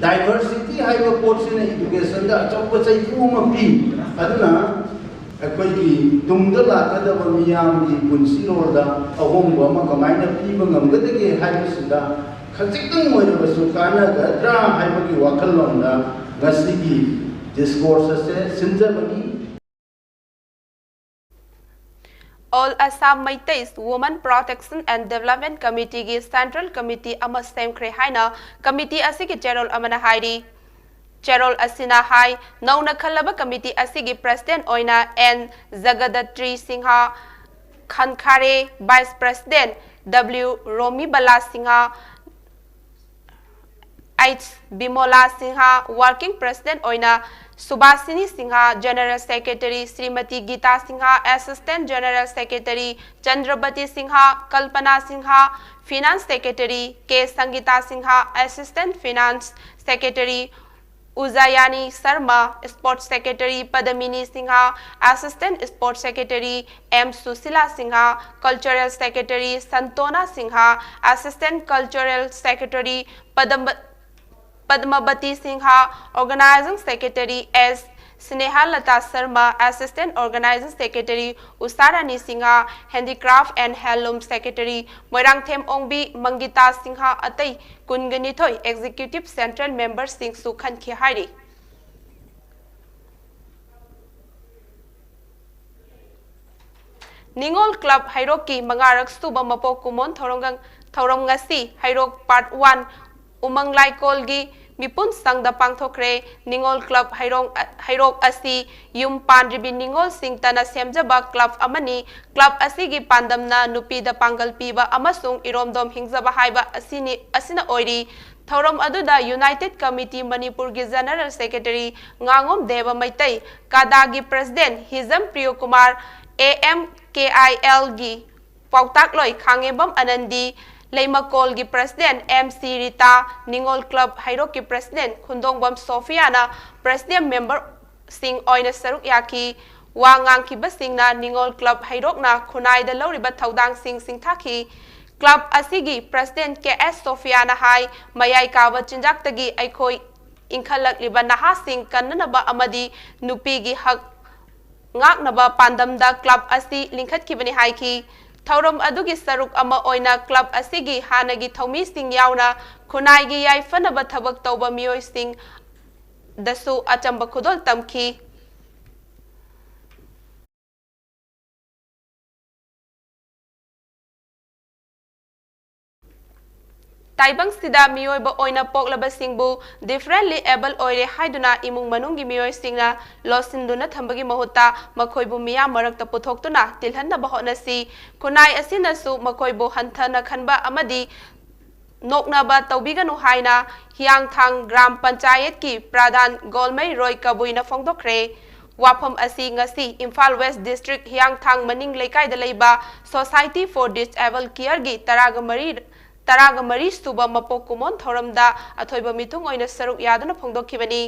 ꯗꯥꯏꯚꯔꯁꯤꯇꯤ ꯍꯥꯏꯕ ꯄꯣꯠꯁꯤꯅ ꯏꯗꯨꯀꯦꯁꯟꯗ ꯑꯆꯧꯕ ꯆꯩꯊꯨ ꯑꯃ ꯄꯤ꯫ ꯑꯗꯨꯅ ꯑꯩꯈꯣꯏꯒꯤ ꯇꯨꯡꯗ ꯂꯥꯛꯀꯗꯕ ꯃꯤꯌꯥꯝꯒꯤ ꯄꯨꯟꯁꯤꯔꯣꯜꯗ ꯑꯍꯣꯡꯕ ꯑꯃ ꯀꯃꯥꯏꯅ ꯄꯤꯕ ꯉꯝꯒꯗꯒꯦ ꯍꯥꯏꯕꯁꯤꯗ ꯈꯖꯤꯛꯇꯪ ꯑꯣꯏꯔꯕꯁꯨ ꯀꯥꯟꯅꯒꯗ꯭ꯔꯥ ꯍꯥꯏꯕꯒꯤ ꯋꯥꯈꯜꯂꯣꯟꯗ ꯉꯁꯤꯒꯤ ꯗꯤꯁꯀꯣꯔꯁ ꯑꯁꯦ ꯁꯤꯟꯖꯕꯅꯤ꯫ All Assam Meiteis Women Protection and Development Committee ꯒꯤ Central Committee ꯑꯃ ꯁꯦꯝꯈ꯭ꯔꯦ ꯍꯥꯏꯅ committee ꯑꯁꯤꯒꯤ ꯆꯦꯔꯣꯜ ꯑꯃꯅ ꯍꯥꯏꯔꯤ꯫ ꯆꯦꯔꯣꯜ ꯑꯁꯤꯅ ꯍꯥꯏ, ꯅꯧꯅ ꯈꯜꯂꯕ committee ꯑꯁꯤꯒꯤ president ꯑꯣꯏꯅ N ꯖꯒꯗꯇ꯭ꯔꯤ Singh ꯈꯟꯈꯥꯔꯦ, vice president W ꯔꯣꯃꯤꯕꯂꯥ Singh, H ꯕꯤꯃꯣꯂꯥ ꯁꯤꯡꯍ, working president ꯑꯣꯏꯅ Subhashini Singh, general secretary Shrimati Gita Singh, assistant general secretary Chandrabati Singh, Kalpana Singh, finance secretary K Sangita Singh, assistant finance secretary Ujjayani Sharma, sports secretary Padmini Singh, assistant sports secretary M Sushila Singh, cultural secretary Santona Singh, assistant cultural secretary ꯄꯗꯝꯕ- Padmabati Singh, organizing secretary S Sneha Lata Sharma, Assistant Organizing Secretary, Usha Rani Singh, Handicraft and Handloom Secretary, Moirangthem Ongbi, Mangita Singh, ꯑꯇꯩ ꯀꯨꯟꯒ ꯅꯤꯊꯣꯏ Executive Central Memberꯁꯤꯡꯁꯨ ꯈꯟꯈꯤ ꯍꯥꯏꯔꯤ꯫ ꯅꯤꯉꯣꯜ club ꯍꯩꯔꯣꯛꯀꯤ ꯃꯉꯥꯔꯛ ꯁꯨꯕ ꯃꯄꯣꯛ ꯀꯨꯝꯑꯣꯟ ꯊꯧꯔꯝ, ꯊꯧꯔꯝ ꯉꯁꯤ ꯍꯩꯔꯣꯛ Part One ꯎꯃꯪ ꯂꯥꯏꯀꯣꯜꯒꯤ ꯃꯤꯄꯨꯝ ꯁꯪꯗ ꯄꯥꯡꯊꯣꯛꯈ꯭ꯔꯦ꯫ ꯅꯤꯉꯣꯜ ꯀ꯭ꯂꯕ ꯍꯩꯔꯣꯡ-, ꯍꯩꯔꯣꯛ ꯑꯁꯤ ꯌꯨꯝ ꯄꯥꯟꯗ꯭ꯔꯤꯕꯤ ꯅꯤꯉꯣꯜꯁꯤꯡꯇꯅ ꯁꯦꯝꯖꯕ ꯀ꯭ꯂꯕ ꯑꯃꯅꯤ꯫ ꯀ꯭ꯂꯕ ꯑꯁꯤꯒꯤ ꯄꯥꯟꯗꯝꯅ ꯅꯨꯄꯤꯗ ꯄꯥꯡꯒꯜ ꯄꯤꯕ ꯑꯃꯁꯨꯡ ꯏꯔꯣꯝꯗꯣꯝ ꯍꯤꯡꯖꯕ ꯍꯥꯏꯕ ꯑꯁꯤꯅꯤ, ꯑꯁꯤꯅ ꯑꯣꯏꯔꯤ꯫ ꯊꯧꯔꯝ ꯑꯗꯨꯗ United Committee ꯃꯅꯤꯄꯨꯔꯒꯤ General Secretary ꯉꯥꯉꯣꯝ ꯗꯦꯕ ꯃꯩꯇꯩ, ꯀꯥꯗꯥꯒꯤ President ꯍꯤꯖꯝ Priyokumar, AMKILꯒꯤ ꯄꯥꯎꯇꯥꯛꯂꯣꯏ ꯈꯥꯉꯦꯝꯕꯝ ꯑꯅꯟꯗꯤ, ꯂꯩꯃꯀꯣꯜꯒꯤ President M C Rita, ꯅꯤꯉꯣꯜ ꯀ꯭ꯂꯕ ꯍꯩꯔꯣꯛꯀꯤ President ꯈꯨꯟꯗꯣꯡꯕꯝ ꯁꯣꯐꯤꯌꯥꯅ President Memberꯁꯤꯡ ꯑꯣꯏꯅ ꯁꯔꯨꯛ ꯌꯥꯈꯤ꯫ ꯋꯥ ꯉꯥꯡꯈꯤꯕꯁꯤꯡꯅ ꯅꯤꯉꯣꯜ ꯀ꯭ꯂꯕ ꯍꯩꯔꯣꯛꯅ ꯈꯨꯟꯅꯥꯏꯗ ꯂꯧꯔꯤꯕ ꯊꯧꯗꯥꯡꯁꯤꯡ ꯁꯤꯡꯊꯥꯈꯤ꯫ ꯀ꯭ꯂꯕ ꯑꯁꯤꯒꯤ President K S ꯁꯣꯐꯤꯌꯥꯅ ꯍꯥꯏ, ꯃꯌꯥꯏ ꯀꯥꯕ ꯆꯤꯟꯖꯥꯛꯇꯒꯤ ꯑꯩꯈꯣꯏ ꯏꯟꯈꯠꯂꯛꯂꯤꯕ ꯅꯍꯥꯁꯤꯡ ꯀꯟꯅꯅꯕ ꯑꯃꯗꯤ ꯅꯨꯄꯤꯒꯤ ꯍꯛ ꯉꯥꯛꯅꯕ ꯄꯥꯟꯗꯝꯗ ꯀ꯭ꯂꯕ ꯑꯁꯤ ꯂꯤꯡꯈꯠꯈꯤꯕꯅꯤ ꯍꯥꯏꯈꯤ꯫ ꯊꯧꯔꯝ ꯑꯗꯨꯒꯤ ꯁꯔꯨꯛ ꯑꯃ ꯑꯣꯏꯅ ꯀ꯭ꯂꯕ ꯑꯁꯤꯒꯤ ꯍꯥꯟꯅꯒꯤ ꯊꯧꯃꯤꯁꯤꯡ ꯌꯥꯎꯅ ꯈꯨꯟꯅꯥꯏꯒꯤ ꯌꯥꯏꯐꯅꯕ ꯊꯕꯛ ꯇꯧꯕ ꯃꯤꯑꯣꯏꯁꯤꯡꯗꯁꯨ ꯑꯆꯝꯕ ꯈꯨꯗꯣꯜ ꯇꯝꯈꯤ꯫ ꯇꯥꯏꯕꯪꯁꯤꯗ ꯃꯤꯑꯣꯏꯕ ꯑꯣꯏꯅ ꯄꯣꯛꯂꯕꯁꯤꯡꯕꯨ differently able ꯑꯣꯏꯔꯦ ꯍꯥꯏꯗꯨꯅ ꯏꯃꯨꯡ ꯃꯅꯨꯡꯒꯤ ꯃꯤꯑꯣꯏꯁꯤꯡꯅ ꯂꯣꯠꯁꯤꯟꯗꯨꯅ ꯊꯝꯕꯒꯤ ꯃꯍꯨꯠꯇ ꯃꯈꯣꯏꯕꯨ ꯃꯤꯌꯥꯝ ꯃꯔꯛꯇ ꯄꯨꯊꯣꯛꯇꯨꯅ ꯇꯤꯜꯍꯟꯅꯕ ꯍꯣꯠꯅꯁꯤ꯫ ꯈꯨꯟꯅꯥꯏ ꯑꯁꯤꯅꯁꯨ ꯃꯈꯣꯏꯕꯨ ꯍꯟꯊꯅ ꯈꯟꯕ ꯑꯃꯗꯤ ꯅꯣꯛꯅꯕ ꯇꯧꯕꯤꯒꯅꯨ ꯍꯥꯏꯅ ꯍꯤꯌꯥꯡꯊꯥꯡ ꯒ꯭ꯔꯥꯝ ꯄꯟꯆꯥꯌꯠꯀꯤ ꯄ꯭ꯔꯙꯥꯟ ꯒꯣꯜꯃꯩ ꯔꯣꯏ ꯀꯕꯨꯏꯅ ꯐꯣꯡꯗꯣꯛꯈ꯭ꯔꯦ꯫ ꯋꯥꯐꯝ ꯑꯁꯤ ꯉꯁꯤ ꯏꯝꯐꯥꯜ West District ꯍꯤꯌꯥꯡꯊꯥꯡ ꯃꯅꯤꯡ ꯂꯩꯀꯥꯏꯗ ꯂꯩꯕ Society for Disable Careꯒꯤ ꯇꯔꯥꯒ ꯃꯔꯤ, ꯇꯔꯥꯒ ꯃꯔꯤ ꯁꯨꯕ ꯃꯄꯣꯛ ꯀꯨꯝꯑꯣꯟ ꯊꯧꯔꯝꯗ ꯑꯊꯣꯏꯕ ꯃꯤꯊꯨꯡ ꯑꯣꯏꯅ ꯁꯔꯨꯛ ꯌꯥꯗꯨꯅ ꯐꯣꯡꯗꯣꯛꯈꯤꯕꯅꯤ꯫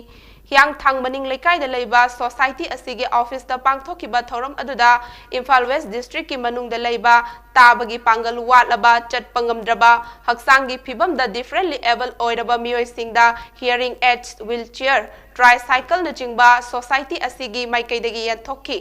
ꯍꯤꯌꯥꯡꯊꯥꯡ ꯃꯅꯤꯡ ꯂꯩꯀꯥꯏꯗ ꯂꯩꯕ ꯁꯣꯁꯥꯏꯇꯤ ꯑꯁꯤꯒꯤ ꯑꯣꯐꯤꯁꯇ ꯄꯥꯡꯊꯣꯛꯈꯤꯕ ꯊꯧꯔꯝ ꯑꯗꯨꯗ ꯏꯝꯐꯥꯜ ꯋꯦꯁ ꯗꯤꯁꯇ꯭ꯔꯤꯛꯀꯤ ꯃꯅꯨꯡꯗ ꯂꯩꯕ ꯇꯥꯕꯒꯤ ꯄꯥꯡꯒꯜ ꯋꯥꯠꯂꯕ, ꯆꯠꯄ ꯉꯝꯗ꯭ꯔꯕ, ꯍꯛꯆꯥꯡꯒꯤ ꯐꯤꯕꯝꯗ differently able ꯑꯣꯏꯔꯕ ꯃꯤꯑꯣꯏꯁꯤꯡꯗ hearing aids, wheelchair, tricycleꯅꯆꯤꯡꯕ ꯁꯣꯁꯥꯏꯇꯤ ꯑꯁꯤꯒꯤ ꯃꯥꯏꯀꯩꯗꯒꯤ ꯌꯦꯟꯊꯣꯛꯈꯤ꯫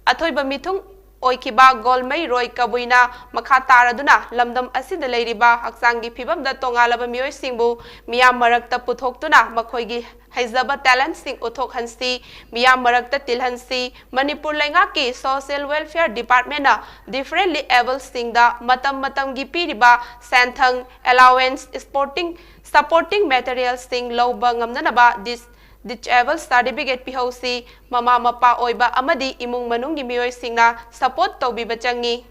ꯑꯊꯣꯏꯕ ꯃꯤꯊꯨꯡ ꯑꯣꯏꯈꯤꯕ ꯒꯣꯜꯃꯩꯔꯣꯏ ꯀꯕꯨꯏꯅ ꯃꯈꯥ ꯇꯥꯔꯗꯨꯅ ꯂꯝꯗꯝ ꯑꯁꯤꯗ ꯂꯩꯔꯤꯕ ꯍꯛꯆꯥꯡꯒꯤ ꯐꯤꯕꯝꯗ ꯇꯣꯉꯥꯜꯂꯕ ꯃꯤꯑꯣꯏꯁꯤꯡꯕꯨ ꯃꯤꯌꯥꯝ ꯃꯔꯛꯇ ꯄꯨꯊꯣꯛꯇꯨꯅ ꯃꯈꯣꯏꯒꯤ ꯍꯩꯖꯕ talentꯁꯤꯡ ꯎꯠꯊꯣꯛꯍꯟꯁꯤ, ꯃꯤꯌꯥꯝ ꯃꯔꯛꯇ ꯇꯤꯜꯍꯟꯁꯤ꯫ ꯃꯅꯤꯄꯨꯔ ꯂꯩꯉꯥꯛꯀꯤ social welfare departmentꯅ differently abledꯁꯤꯡꯗ ꯃꯇꯝ ꯃꯇꯝꯒꯤ ꯄꯤꯔꯤꯕ ꯁꯦꯟꯊꯪ, allowance, sporting, supporting materialꯁꯤꯡ ꯂꯧꯕ ꯉꯝꯅꯅꯕ dis-, disable certificate ꯄꯤꯍꯧꯁꯤ꯫ ꯃꯃꯥ ꯃꯄꯥ ꯑꯣꯏꯕ ꯑꯃꯗꯤ ꯏꯃꯨꯡ ꯃꯅꯨꯡꯒꯤ ꯃꯤꯑꯣꯏꯁꯤꯡꯅ support ꯇꯧꯕꯤꯕ ꯆꯪꯏ꯫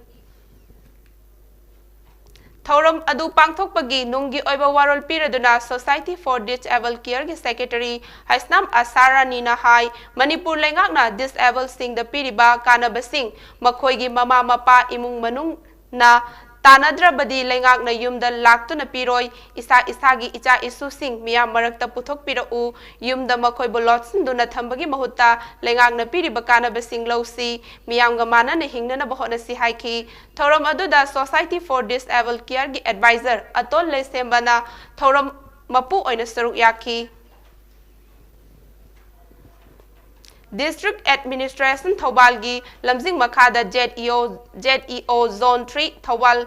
ꯊꯧꯔꯝ ꯑꯗꯨ ꯄꯥꯡꯊꯣꯛꯄꯒꯤ ꯅꯨꯡꯒꯤ ꯑꯣꯏꯕ ꯋꯥꯔꯣꯜ ꯄꯤꯔꯗꯨꯅ Society for Disable Careꯒꯤ secretary Heisnam ꯑꯁꯥ ꯔꯥꯅꯤꯅ ꯍꯥꯏ, ꯃꯅꯤꯄꯨꯔ ꯂꯩꯉꯥꯛꯅ disabledꯁꯤꯡꯗ ꯄꯤꯔꯤꯕ ꯀꯥꯟꯅꯕꯁꯤꯡ ꯃꯈꯣꯏꯒꯤ ꯃꯃꯥ ꯃꯄꯥ, ꯏꯃꯨꯡ ꯃꯅꯨꯡꯅ ꯇꯥꯟꯅꯗ꯭ꯔꯕꯗꯤ ꯂꯩꯉꯥꯛꯅ ꯌꯨꯝꯗ ꯂꯥꯛꯇꯨꯅ ꯄꯤꯔꯣꯏ꯫ ꯏꯁꯥ ꯏꯁꯥꯒꯤ ꯏꯆꯥ ꯏꯁꯨꯁꯤꯡ ꯃꯤꯌꯥꯝ ꯃꯔꯛꯇ ꯄꯨꯊꯣꯛꯄꯤꯔꯛꯎ꯫ ꯌꯨꯝꯗ ꯃꯈꯣꯏꯕꯨ ꯂꯣꯠꯁꯤꯟꯗꯨꯅ ꯊꯝꯕꯒꯤ ꯃꯍꯨꯠꯇ ꯂꯩꯉꯥꯛꯅ ꯄꯤꯔꯤꯕ ꯀꯥꯟꯅꯕꯁꯤꯡ ꯂꯧꯁꯤ꯫ ꯃꯤꯌꯥꯝꯒ ꯃꯥꯟꯅꯅ ꯍꯤꯡꯅꯅꯕ ꯍꯣꯠꯅꯁꯤ ꯍꯥꯏꯈꯤ꯫ ꯊꯧꯔꯝ ꯑꯗꯨꯗ Society for Disable Careꯒꯤ advisor ꯑꯇꯣꯜ ꯂꯩꯁꯦꯝꯕꯅ ꯊꯧꯔꯝ ꯃꯄꯨ ꯑꯣꯏꯅ ꯁꯔꯨꯛ ꯌꯥꯈꯤ꯫ District Administration ꯊꯧꯕꯥꯜꯒꯤ ꯂꯝꯖꯤꯡ ꯃꯈꯥꯗ ZEO, ZEO Zone three Thoubal,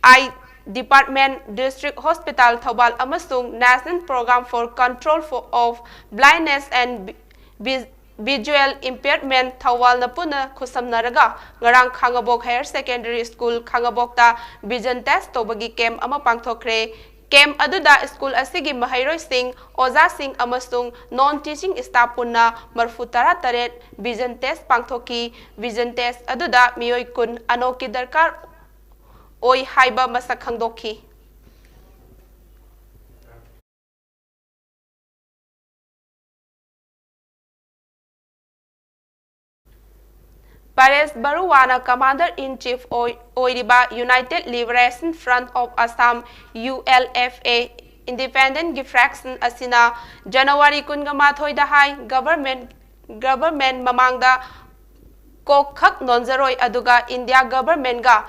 Eye Department, District Hospital Thoubal ꯑꯃꯁꯨꯡ National Program for Control for, of Blindness and Vi-, Visual Impairment ꯊꯧꯕꯥꯜꯅ ꯄꯨꯟꯅ ꯈꯨꯠꯁꯝꯅꯔꯒ ꯉꯔꯥꯡ ꯈꯥꯡꯉꯕꯣꯛ Higher Secondary School ꯈꯥꯡꯉꯕꯣꯛꯇ vision test ꯇꯧꯕꯒꯤ camp ꯑꯃ ꯄꯥꯡꯊꯣꯛꯈ꯭ꯔꯦ꯫ Camp ꯑꯗꯨꯗ school ꯑꯁꯤꯒꯤ ꯃꯍꯩꯔꯣꯏꯁꯤꯡ, ꯑꯣꯖꯥꯁꯤꯡ ꯑꯃꯁꯨꯡ non teaching staff ꯄꯨꯟꯅ ꯃꯔꯐꯨ ꯇꯔꯥ ꯇꯔꯦꯠ vision test ꯄꯥꯡꯊꯣꯛꯈꯤ꯫ Vision test ꯑꯗꯨꯗ ꯃꯤꯑꯣꯏ ꯀꯨꯟ ꯑꯅꯣꯛꯀꯤ ꯗꯔꯀꯥꯔ ꯑꯣꯏ ꯍꯥꯏꯕ ꯃꯁꯛ ꯈꯪꯗꯣꯛꯈꯤ꯫ ꯄꯔꯦꯁ ꯕꯔꯨꯋꯥꯅ Commander in Chief ꯑꯣꯏ-, ꯑꯣꯏꯔꯤꯕ United Liberation Front of Assam, U L F A, Independent ꯒꯤ faction ꯑꯁꯤꯅ ꯖꯅꯋꯥꯔꯤ ꯀꯨꯟꯒ ꯃꯥꯊꯣꯏꯗ ꯍꯥꯏ, government, government ꯃꯃꯥꯡꯗ ꯀꯣꯛ ꯈꯛ ꯅꯣꯟꯖꯔꯣꯏ, ꯑꯗꯨꯒ India government ꯒ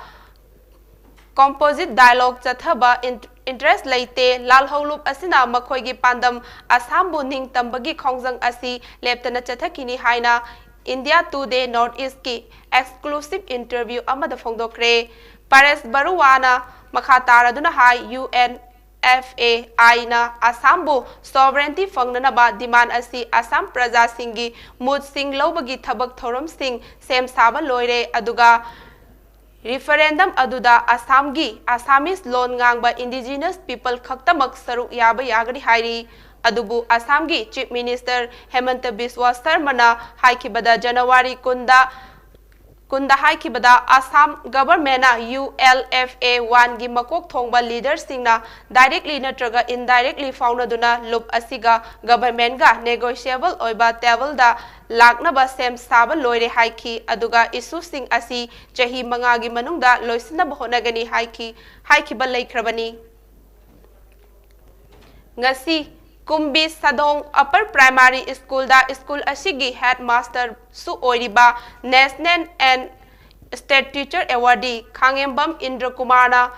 composite dialogue ꯆꯠꯊꯕ ꯏꯟ-, interest ꯂꯩꯇꯦ꯫ ꯂꯥꯜꯍꯧꯂꯨꯞ ꯑꯁꯤꯅ ꯃꯈꯣꯏꯒꯤ ꯄꯥꯟꯗꯝ ꯑꯁꯥꯝꯕꯨ ꯅꯤꯡꯇꯝꯕꯒꯤ ꯈꯣꯡꯖꯪ ꯑꯁꯤ ꯂꯦꯞꯇꯅ ꯆꯠꯊꯈꯤꯅꯤ ꯍꯥꯏꯅ India Today North East ꯀꯤ exclusive interview ꯑꯃꯗ ꯐꯣꯡꯗꯣꯛꯈ꯭ꯔꯦ꯫ ꯄꯔꯦꯁ ꯕꯔꯨꯋꯥꯅ ꯃꯈꯥ ꯇꯥꯔꯗꯨꯅ ꯍꯥꯏ, U N F A I ꯅ ꯑꯁꯥꯝꯕꯨ sovereignty ꯐꯪꯅꯅꯕ demand ꯑꯁꯤ ꯑꯁꯥꯝ ꯄ꯭ꯔꯖꯥꯁꯤꯡꯒꯤ ꯃꯣꯠꯁꯤꯡ ꯂꯧꯕꯒꯤ ꯊꯕꯛ ꯊꯧꯔꯝꯁꯤꯡ ꯁꯦꯝ ꯁꯥꯕ ꯂꯣꯏꯔꯦ, ꯑꯗꯨꯒ referendum ꯑꯗꯨꯗ ꯑꯁꯥꯝꯒꯤ Assamese ꯂꯣꯟ ꯉꯥꯡꯕ indigenous people ꯈꯛꯇꯃꯛ ꯁꯔꯨꯛ ꯌꯥꯕ ꯌꯥꯒꯅꯤ ꯍꯥꯏꯔꯤ꯫ ꯑꯗꯨꯕꯨ ꯑꯁꯥꯝꯒꯤ Chief Minister ꯍꯦꯃꯟꯇ ꯕꯤꯁ꯭ꯋꯥ ꯁꯔꯃꯅ ꯍꯥꯏꯈꯤꯕꯗ, ꯖꯅꯋꯥꯔꯤ ꯀꯨꯟꯗ, ꯀꯨꯟꯗ ꯍꯥꯏꯈꯤꯕꯗ, ꯑꯁꯥꯝ government ꯅ U L F A one ꯒꯤ ꯃꯀꯣꯛ ꯊꯣꯡꯕ leader ꯁꯤꯡꯅ directly ꯅꯠꯇ꯭ꯔꯒ indirectly ꯐꯥꯎꯅꯗꯨꯅ ꯂꯨꯞ ꯑꯁꯤꯒ government ꯒ negotiable ꯑꯣꯏꯕ table ꯗ ꯂꯥꯛꯅꯕ ꯁꯦꯝ ꯁꯥꯕ ꯂꯣꯏꯔꯦ ꯍꯥꯏꯈꯤ, ꯑꯗꯨꯒ issue ꯁꯤꯡ ꯑꯁꯤ ꯆꯍꯤ ꯃꯉꯥꯒꯤ ꯃꯅꯨꯡꯗ ꯂꯣꯏꯁꯤꯟꯅꯕ ꯍꯣꯠꯅꯒꯅꯤ ꯍꯥꯏꯈꯤ, ꯍꯥꯏꯈꯤꯕ ꯂꯩꯈ꯭ꯔꯕꯅꯤ꯫ ꯉꯁꯤ ꯀꯨꯝꯕꯤ ꯁꯥꯗꯣꯡ Upper Primary School ꯗ school ꯑꯁꯤꯒꯤ headmaster ꯁꯨ ꯑꯣꯏꯔꯤꯕ National and State Teacher Awardee ꯈꯥꯉꯦꯝꯕꯝ ꯏꯟꯗ꯭ꯔ ꯀꯨꯃꯥꯔꯅ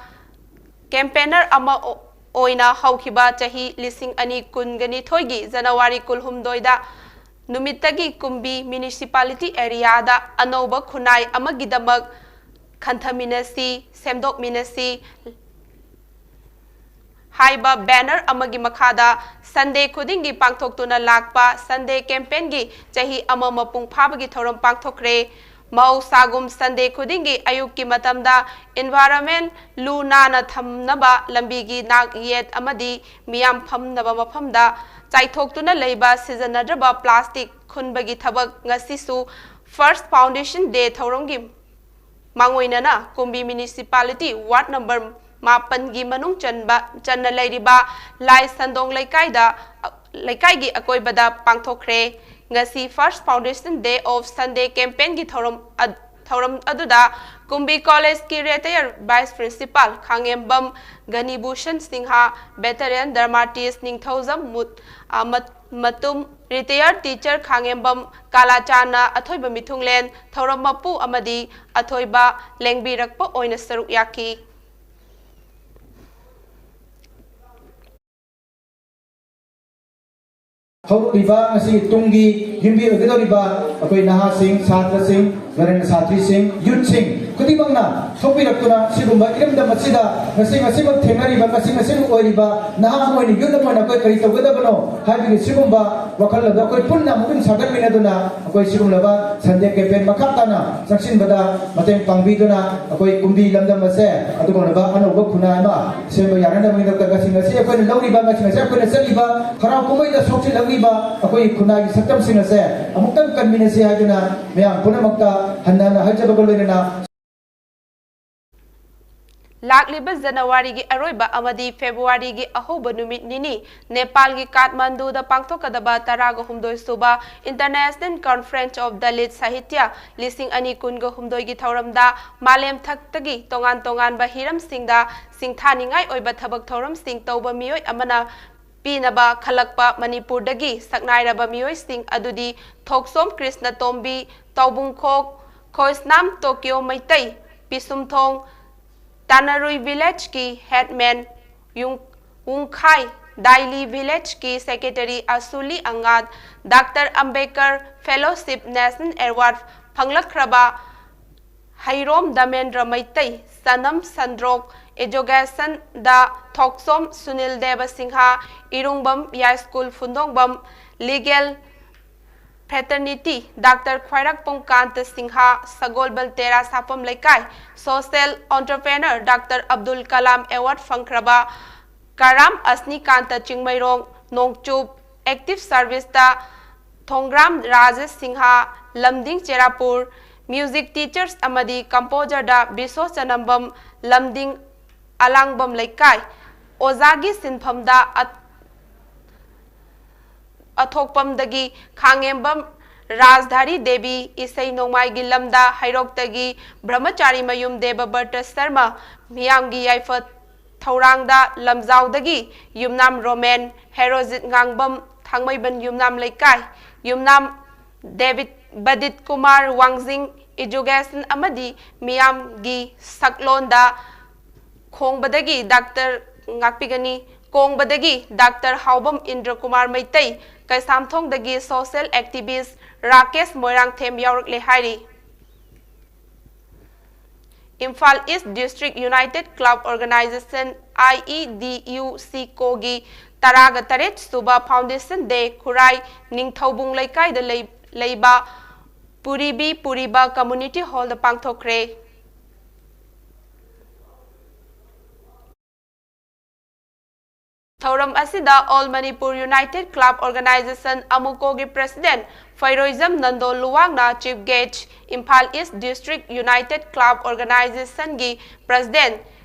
campaigner ꯑꯃ ꯑꯣ-, ꯑꯣꯏꯅ ꯍꯧꯈꯤꯕ ꯆꯍꯤ ꯂꯤꯁꯤꯡ ꯑꯅꯤ ꯀꯨꯟꯒ ꯅꯤꯊꯣꯏꯒꯤ ꯖꯅꯋꯥꯔꯤ ꯀꯨꯟꯍꯨꯝꯗꯣꯏꯗ ꯅꯨꯃꯤꯠꯇꯒꯤ ꯀꯨꯝꯕꯤ municipality area ꯗ ꯑꯅꯧꯕ ꯈꯨꯟꯅꯥꯏ ꯑꯃꯒꯤꯗꯃꯛ ꯈꯟꯊꯃꯤꯟꯅꯁꯤ, ꯁꯦꯝꯗꯣꯛꯃꯤꯟꯅꯁꯤ ꯍꯥꯏꯕ banner ꯑꯃꯒꯤ ꯃꯈꯥꯗ Sunday ꯈꯨꯗꯤꯡꯒꯤ ꯄꯥꯡꯊꯣꯛꯇꯨꯅ ꯂꯥꯛꯄ Sunday campaign ꯒꯤ ꯆꯍꯤ ꯑꯃ ꯃꯄꯨꯡ ꯐꯥꯕꯒꯤ ꯊꯧꯔꯝ ꯄꯥꯡꯊꯣꯛꯈ꯭ꯔꯦ꯫ ꯃꯍꯧꯁꯥꯒꯨꯝ Sunday ꯈꯨꯗꯤꯡꯒꯤ ꯑꯌꯨꯛꯀꯤ ꯃꯇꯝꯗ environment ꯂꯨ ꯅꯥꯟꯅ ꯊꯝꯅꯕ ꯂꯝꯕꯤꯒꯤ ꯅꯥꯛ ꯌꯦꯠ ꯑꯃꯗꯤ ꯃꯤꯌꯥꯝ ꯐꯝꯅꯕ ꯃꯐꯝꯗ ꯆꯥꯏꯊꯣꯛꯇꯨꯅ ꯂꯩꯕ ꯁꯤꯖꯤꯟꯅꯗ꯭ꯔꯕ plastic ꯈꯨꯟꯕꯒꯤ ꯊꯕꯛ ꯉꯁꯤꯁꯨ First Foundation Day ꯊꯧꯔꯝꯒꯤ ꯃꯥꯡꯑꯣꯏꯅꯅ ꯀꯨꯝꯕꯤ municipality ward number ꯃꯥꯄꯟꯒꯤ ꯃꯅꯨꯡ ꯆꯟꯕ, ꯆꯟꯅ ꯂꯩꯔꯤꯕ ꯂꯥꯏ ꯁꯟꯗꯣꯡ ꯂꯩꯀꯥꯏꯗ, ꯂꯩꯀꯥꯏꯒꯤ ꯑꯀꯣꯏꯕꯗ ꯄꯥꯡꯊꯣꯛꯈ꯭ꯔꯦ꯫ ꯉꯁꯤ First Foundation Day of Sunday campaignꯒꯤ ꯊꯧꯔꯝ ꯑ-, ꯊꯧꯔꯝ ꯑꯗꯨꯗ ꯀꯨꯝꯕꯤ Collegeꯀꯤ retired Vice Principal ꯈꯥꯉꯦꯝꯕꯝ ꯒꯅꯤꯚꯨꯁꯟ Singh, veteran dramatist ꯅꯤꯡꯊꯧꯖꯝ ꯃꯨꯠ-, ꯑ, ꯃꯠ-, ꯃꯇꯨꯝ, retired teacher ꯈꯥꯉꯦꯝꯕꯝ ꯀꯥꯂꯥꯆꯥꯟꯅ ꯑꯊꯣꯏꯕ ꯃꯤꯊꯨꯡꯂꯦꯟ, ꯊꯧꯔꯝ ꯃꯄꯨ ꯑꯃꯗꯤ ꯑꯊꯣꯏꯕ ꯂꯦꯡꯕꯤꯔꯛꯄ ꯑꯣꯏꯅ ꯁꯔꯨꯛ ꯌꯥꯈꯤ꯫ ꯍꯧꯔꯛꯂꯤꯕ ꯉꯁꯤ ꯇꯨꯡꯒꯤ ꯌꯨꯝꯕꯤ ꯑꯣꯏꯒꯗꯧꯔꯤꯕ ꯑꯩꯈꯣꯏ ꯅꯍꯥꯁꯤꯡ, ꯁꯥꯇ꯭ꯔꯁꯤꯡ, ꯂꯣꯏꯅꯅ ꯁꯥꯇ꯭ꯔꯤꯁꯤꯡ, youthꯁꯤꯡ ꯈꯨꯗꯤꯡꯃꯛꯅ ꯊꯣꯛꯄꯤꯔꯛꯇꯨꯅ ꯁꯤꯒꯨꯝꯕ ꯏꯔꯝꯗꯝ ꯑꯁꯤꯗ ꯉꯁꯤ ꯉꯁꯤꯃꯛ ꯊꯦꯡꯅꯔꯤꯕ, ꯉꯁꯤ ꯉꯁꯤꯃꯛ ꯑꯣꯏꯔꯤꯕ ꯅꯍꯥ ꯑꯃ ꯑꯣꯏꯅ, youth ꯑꯃ ꯑꯣꯏꯅ ꯑꯩꯈꯣꯏ ꯀꯔꯤ ꯇꯧꯒꯗꯕꯅꯣ ꯍꯥꯏꯕꯒꯤ ꯁꯤꯒꯨꯝꯕ ꯋꯥꯈꯜꯂꯣꯟꯗꯣ ꯑꯩꯈꯣꯏ ꯄꯨꯟꯅ ꯑꯃꯨꯛ ꯍꯟꯅ ꯁꯥꯒꯠꯃꯤꯟꯅꯗꯨꯅ ꯑꯩꯈꯣꯏ ꯁꯤꯒꯨꯝꯂꯕ Sunday campaign ꯃꯈꯥ ꯇꯥꯅ ꯆꯪꯁꯤꯟꯕꯗ ꯃꯇꯦꯡ ꯄꯥꯡꯕꯤꯗꯨꯅ ꯑꯩꯈꯣꯏ ꯀꯨꯝꯕꯤ ꯂꯝꯗꯝ ꯑꯁꯦ ꯑꯗꯨꯒꯨꯝꯂꯕ ꯑꯅꯧꯕ ꯈꯨꯟꯅꯥꯏ ꯑꯃ ꯁꯦꯝꯕ ꯌꯥꯅꯅꯕꯒꯤꯗꯃꯛꯇ ꯉꯁꯤ, ꯉꯁꯤ ꯑꯩꯈꯣꯏꯅ ꯂꯧꯔꯤꯕ, ꯉꯁꯤ, ꯉꯁꯤ ꯑꯩꯈꯣꯏꯅ ꯆꯠꯂꯤꯕ ꯍꯔꯥꯎ ꯀꯨꯝꯍꯩꯗ ꯁꯣꯛꯆꯤꯜꯂꯛꯂꯤꯕ ꯑꯩꯈꯣꯏꯒꯤ ꯈꯨꯟꯅꯥꯏꯒꯤ ꯁꯛꯇꯝꯁꯤꯡ ꯑꯁꯦ ꯑꯃꯨꯛꯇꯪ ꯀꯟꯃꯤꯟꯅꯁꯤ ꯍꯥꯏꯗꯨꯅ ꯃꯌꯥꯝ ꯄꯨꯝꯅꯃꯛꯇ ꯍꯟꯅ ꯍꯟꯅ ꯍꯥꯏꯖꯕꯒ ꯂꯣꯏꯅꯅ ꯂꯥꯛꯂꯤꯕ ꯖꯅꯋꯥꯔꯤꯒꯤ ꯑꯔꯣꯏꯕ ꯑꯃꯗꯤ ꯐꯦꯕ꯭ꯔꯨꯋꯥꯔꯤꯒꯤ ꯑꯍꯧꯕ ꯅꯨꯃꯤꯠ ꯅꯤꯅꯤ ꯅꯦꯄꯥꯜꯒꯤ ꯀꯥꯊꯃꯟꯗꯨꯗ ꯄꯥꯡꯊꯣꯛꯀꯗꯕ ꯇꯔꯥꯒ ꯍꯨꯝꯗꯣꯏ ꯁꯨꯕ International Conference of Dalit Sahitya ꯂꯤꯁꯤꯡ ꯑꯅꯤ ꯀꯨꯟꯒ ꯍꯨꯝꯗꯣꯏꯒꯤ ꯊꯧꯔꯝꯗ ꯃꯥꯂꯦꯝ ꯊꯛꯇꯒꯤ ꯇꯣꯉꯥꯟ ꯇꯣꯉꯥꯟꯕ ꯍꯤꯔꯝꯁꯤꯡꯗ ꯁꯤꯡꯊꯥꯅꯤꯡꯉꯥꯏ ꯑꯣꯏꯕ ꯊꯕꯛ ꯊꯧꯔꯝꯁꯤꯡ ꯇꯧꯕ ꯃꯤꯑꯣꯏ ꯑꯃꯅ ꯄꯤꯅꯕ ꯈꯜꯂꯛꯄ ꯃꯅꯤꯄꯨꯔꯗꯒꯤ ꯁꯛꯅꯥꯏꯔꯕ ꯃꯤꯑꯣꯏꯁꯤꯡ ꯑꯗꯨꯗꯤ ꯊꯣꯛꯁꯣꯝ ꯀ꯭ꯔꯤꯁꯅꯇꯣꯝꯕꯤ, ꯇꯥꯎꯕꯨꯡꯈꯣꯛ ꯈꯣꯏꯁꯅꯥꯝ ꯇꯣꯀꯤꯌꯣ ꯃꯩꯇꯩ, ꯄꯤꯁꯨꯝꯊꯣꯡ ꯇꯥꯅꯔꯨꯏ ꯚꯤꯂꯦꯖꯀꯤ headman ꯌꯨꯡ-, ꯋꯨꯡꯈꯥꯏ, ꯗꯥꯏꯂꯤ ꯚꯤꯂꯦꯖꯀꯤ secretary Asuli Angat, doctor Ambedkar fellowship national award ꯐꯪꯂꯛꯈ꯭ꯔꯕ ꯍꯩꯔꯣꯝ ꯗꯃꯦꯟꯗ꯭ꯔ ꯃꯩꯇꯩ, ꯆꯅꯝ ꯁꯟꯗ꯭ꯔꯣꯛ, educationꯗ Thoksom Sunil Dev Singh, Irungbam Yaiskul Phundongbam, legal fraternity doctor Khwairakpam Kanta Singh, Sagolband Tera Sapam Leikai, social entrepreneur doctor Abdul Kalam award ꯐꯪꯈ꯭ꯔꯕ ꯀꯔꯥꯝ ꯑꯁꯅꯤꯀꯥꯟꯇ ꯆꯤꯡꯃꯩꯔꯣꯡ, ꯅꯣꯡꯆꯨꯞ active serviceꯇ ꯊꯣꯡꯒ꯭ꯔꯥꯝ ꯔꯥꯖꯦꯁ ꯁꯤꯡꯍ, ꯂꯝꯗꯤꯡ ꯆꯦꯔꯥꯄꯨꯔ, music teachers ꯑꯃꯗꯤ composerꯗ ꯕꯤꯁꯣ ꯆꯅꯝꯕꯝ, ꯂꯝꯗꯤꯡ ꯑꯂꯥꯡꯕꯝ ꯂꯩꯀꯥꯏ, ꯑꯣꯖꯥꯒꯤ ꯁꯤꯟꯐꯝꯗ ꯑꯠ-, ꯑꯊꯣꯛꯄꯝꯗꯒꯤ ꯈꯥꯡꯉꯦꯝꯕꯝ ꯔꯥꯖꯙꯥꯔꯤ ꯗꯦꯕꯤ, ꯏꯁꯩ ꯅꯣꯡꯃꯥꯏꯒꯤ ꯂꯝꯗ ꯍꯩꯔꯣꯛꯇꯒꯤ ꯕ꯭ꯔꯍꯃꯆꯥꯔꯤ ꯃꯌꯨꯝ ꯗꯦꯕꯕ꯭ꯔꯇ ꯁꯔꯃ, ꯃꯤꯌꯥꯝꯒꯤ ꯌꯥꯏꯐ ꯊꯧꯔꯥꯡꯗ ꯂꯝꯖꯥꯎꯗꯒꯤ ꯌꯨꯝꯅꯥꯝ ꯔꯣꯃꯦꯟ, ꯍꯦꯔꯣꯖꯤꯠ ꯉꯥꯡꯕꯝ, ꯊꯥꯡꯃꯩꯕꯟ ꯌꯨꯝꯅꯥꯝ ꯂꯩꯀꯥꯏ, ꯌꯨꯝꯅꯥꯝ ꯗꯦꯕꯤꯠ, ꯕꯗꯤꯠ ꯀꯨꯃꯥꯔ ꯋꯥꯡꯖꯤꯡ, ꯏꯖꯨꯀꯦꯁꯟ ꯑꯃꯗꯤ ꯃꯤꯌꯥꯝꯒꯤ ꯁꯛꯂꯣꯟꯗ ꯈꯣꯡꯕꯗꯒꯤ ꯗꯥꯛꯇꯔ ꯉꯥꯛꯄꯤꯒꯅꯤ, ꯀꯣꯡꯕꯗꯒꯤ ꯗꯥꯛꯇꯔ ꯍꯥꯎꯕꯝ ꯏꯟꯗ꯭ꯔ ꯀꯨꯃꯥꯔ ꯃꯩꯇꯩ, ꯀꯩꯁꯥꯝꯊꯣꯡꯗꯒꯤ ꯁꯣꯁꯤꯌꯦꯜ ꯑꯦꯛꯇꯤꯚꯤꯁ ꯔꯥꯀꯦꯁ ꯃꯣꯏꯔꯥꯡꯊꯦꯝ ꯌꯥꯎꯔꯛꯂꯦ ꯍꯥꯏꯔꯤ꯫ Imphal East district united club organisation, I E D U C ꯀꯣꯒꯤ ꯇꯔꯥꯒ ꯇꯔꯦꯠ ꯁꯨꯕ ꯐꯥꯎꯟꯗꯦꯁꯟ ꯗꯦ ꯈꯨꯔꯥꯏ ꯅꯤꯡꯊꯧꯕꯨꯡ ꯂꯩꯀꯥꯏꯗ ꯂꯩ-, ꯂꯩꯕ ꯄꯨꯔꯤꯕꯤ ꯄꯨꯔꯤꯕ ꯀꯝꯃ꯭ꯌꯨꯅꯤꯇꯤ ꯍꯣꯜꯗ ꯄꯥꯡꯊꯣꯛꯈ꯭ꯔꯦ꯫ ꯊꯧꯔꯝ ꯑꯁꯤꯗ all Manipur united club organisation ꯑꯃꯨꯀꯣꯒꯤ ꯄ꯭ꯔꯦꯁꯤꯗꯦꯟ ꯐꯩꯔꯣꯏꯖꯝ ꯅꯟꯗꯣ ꯂꯨꯋꯥꯡꯅ chief guest, Imphal East district united club ꯑꯣꯔꯒꯅꯥꯏꯖꯦꯁꯟꯒꯤ ꯄ꯭ꯔꯦꯁꯤꯗꯦꯟ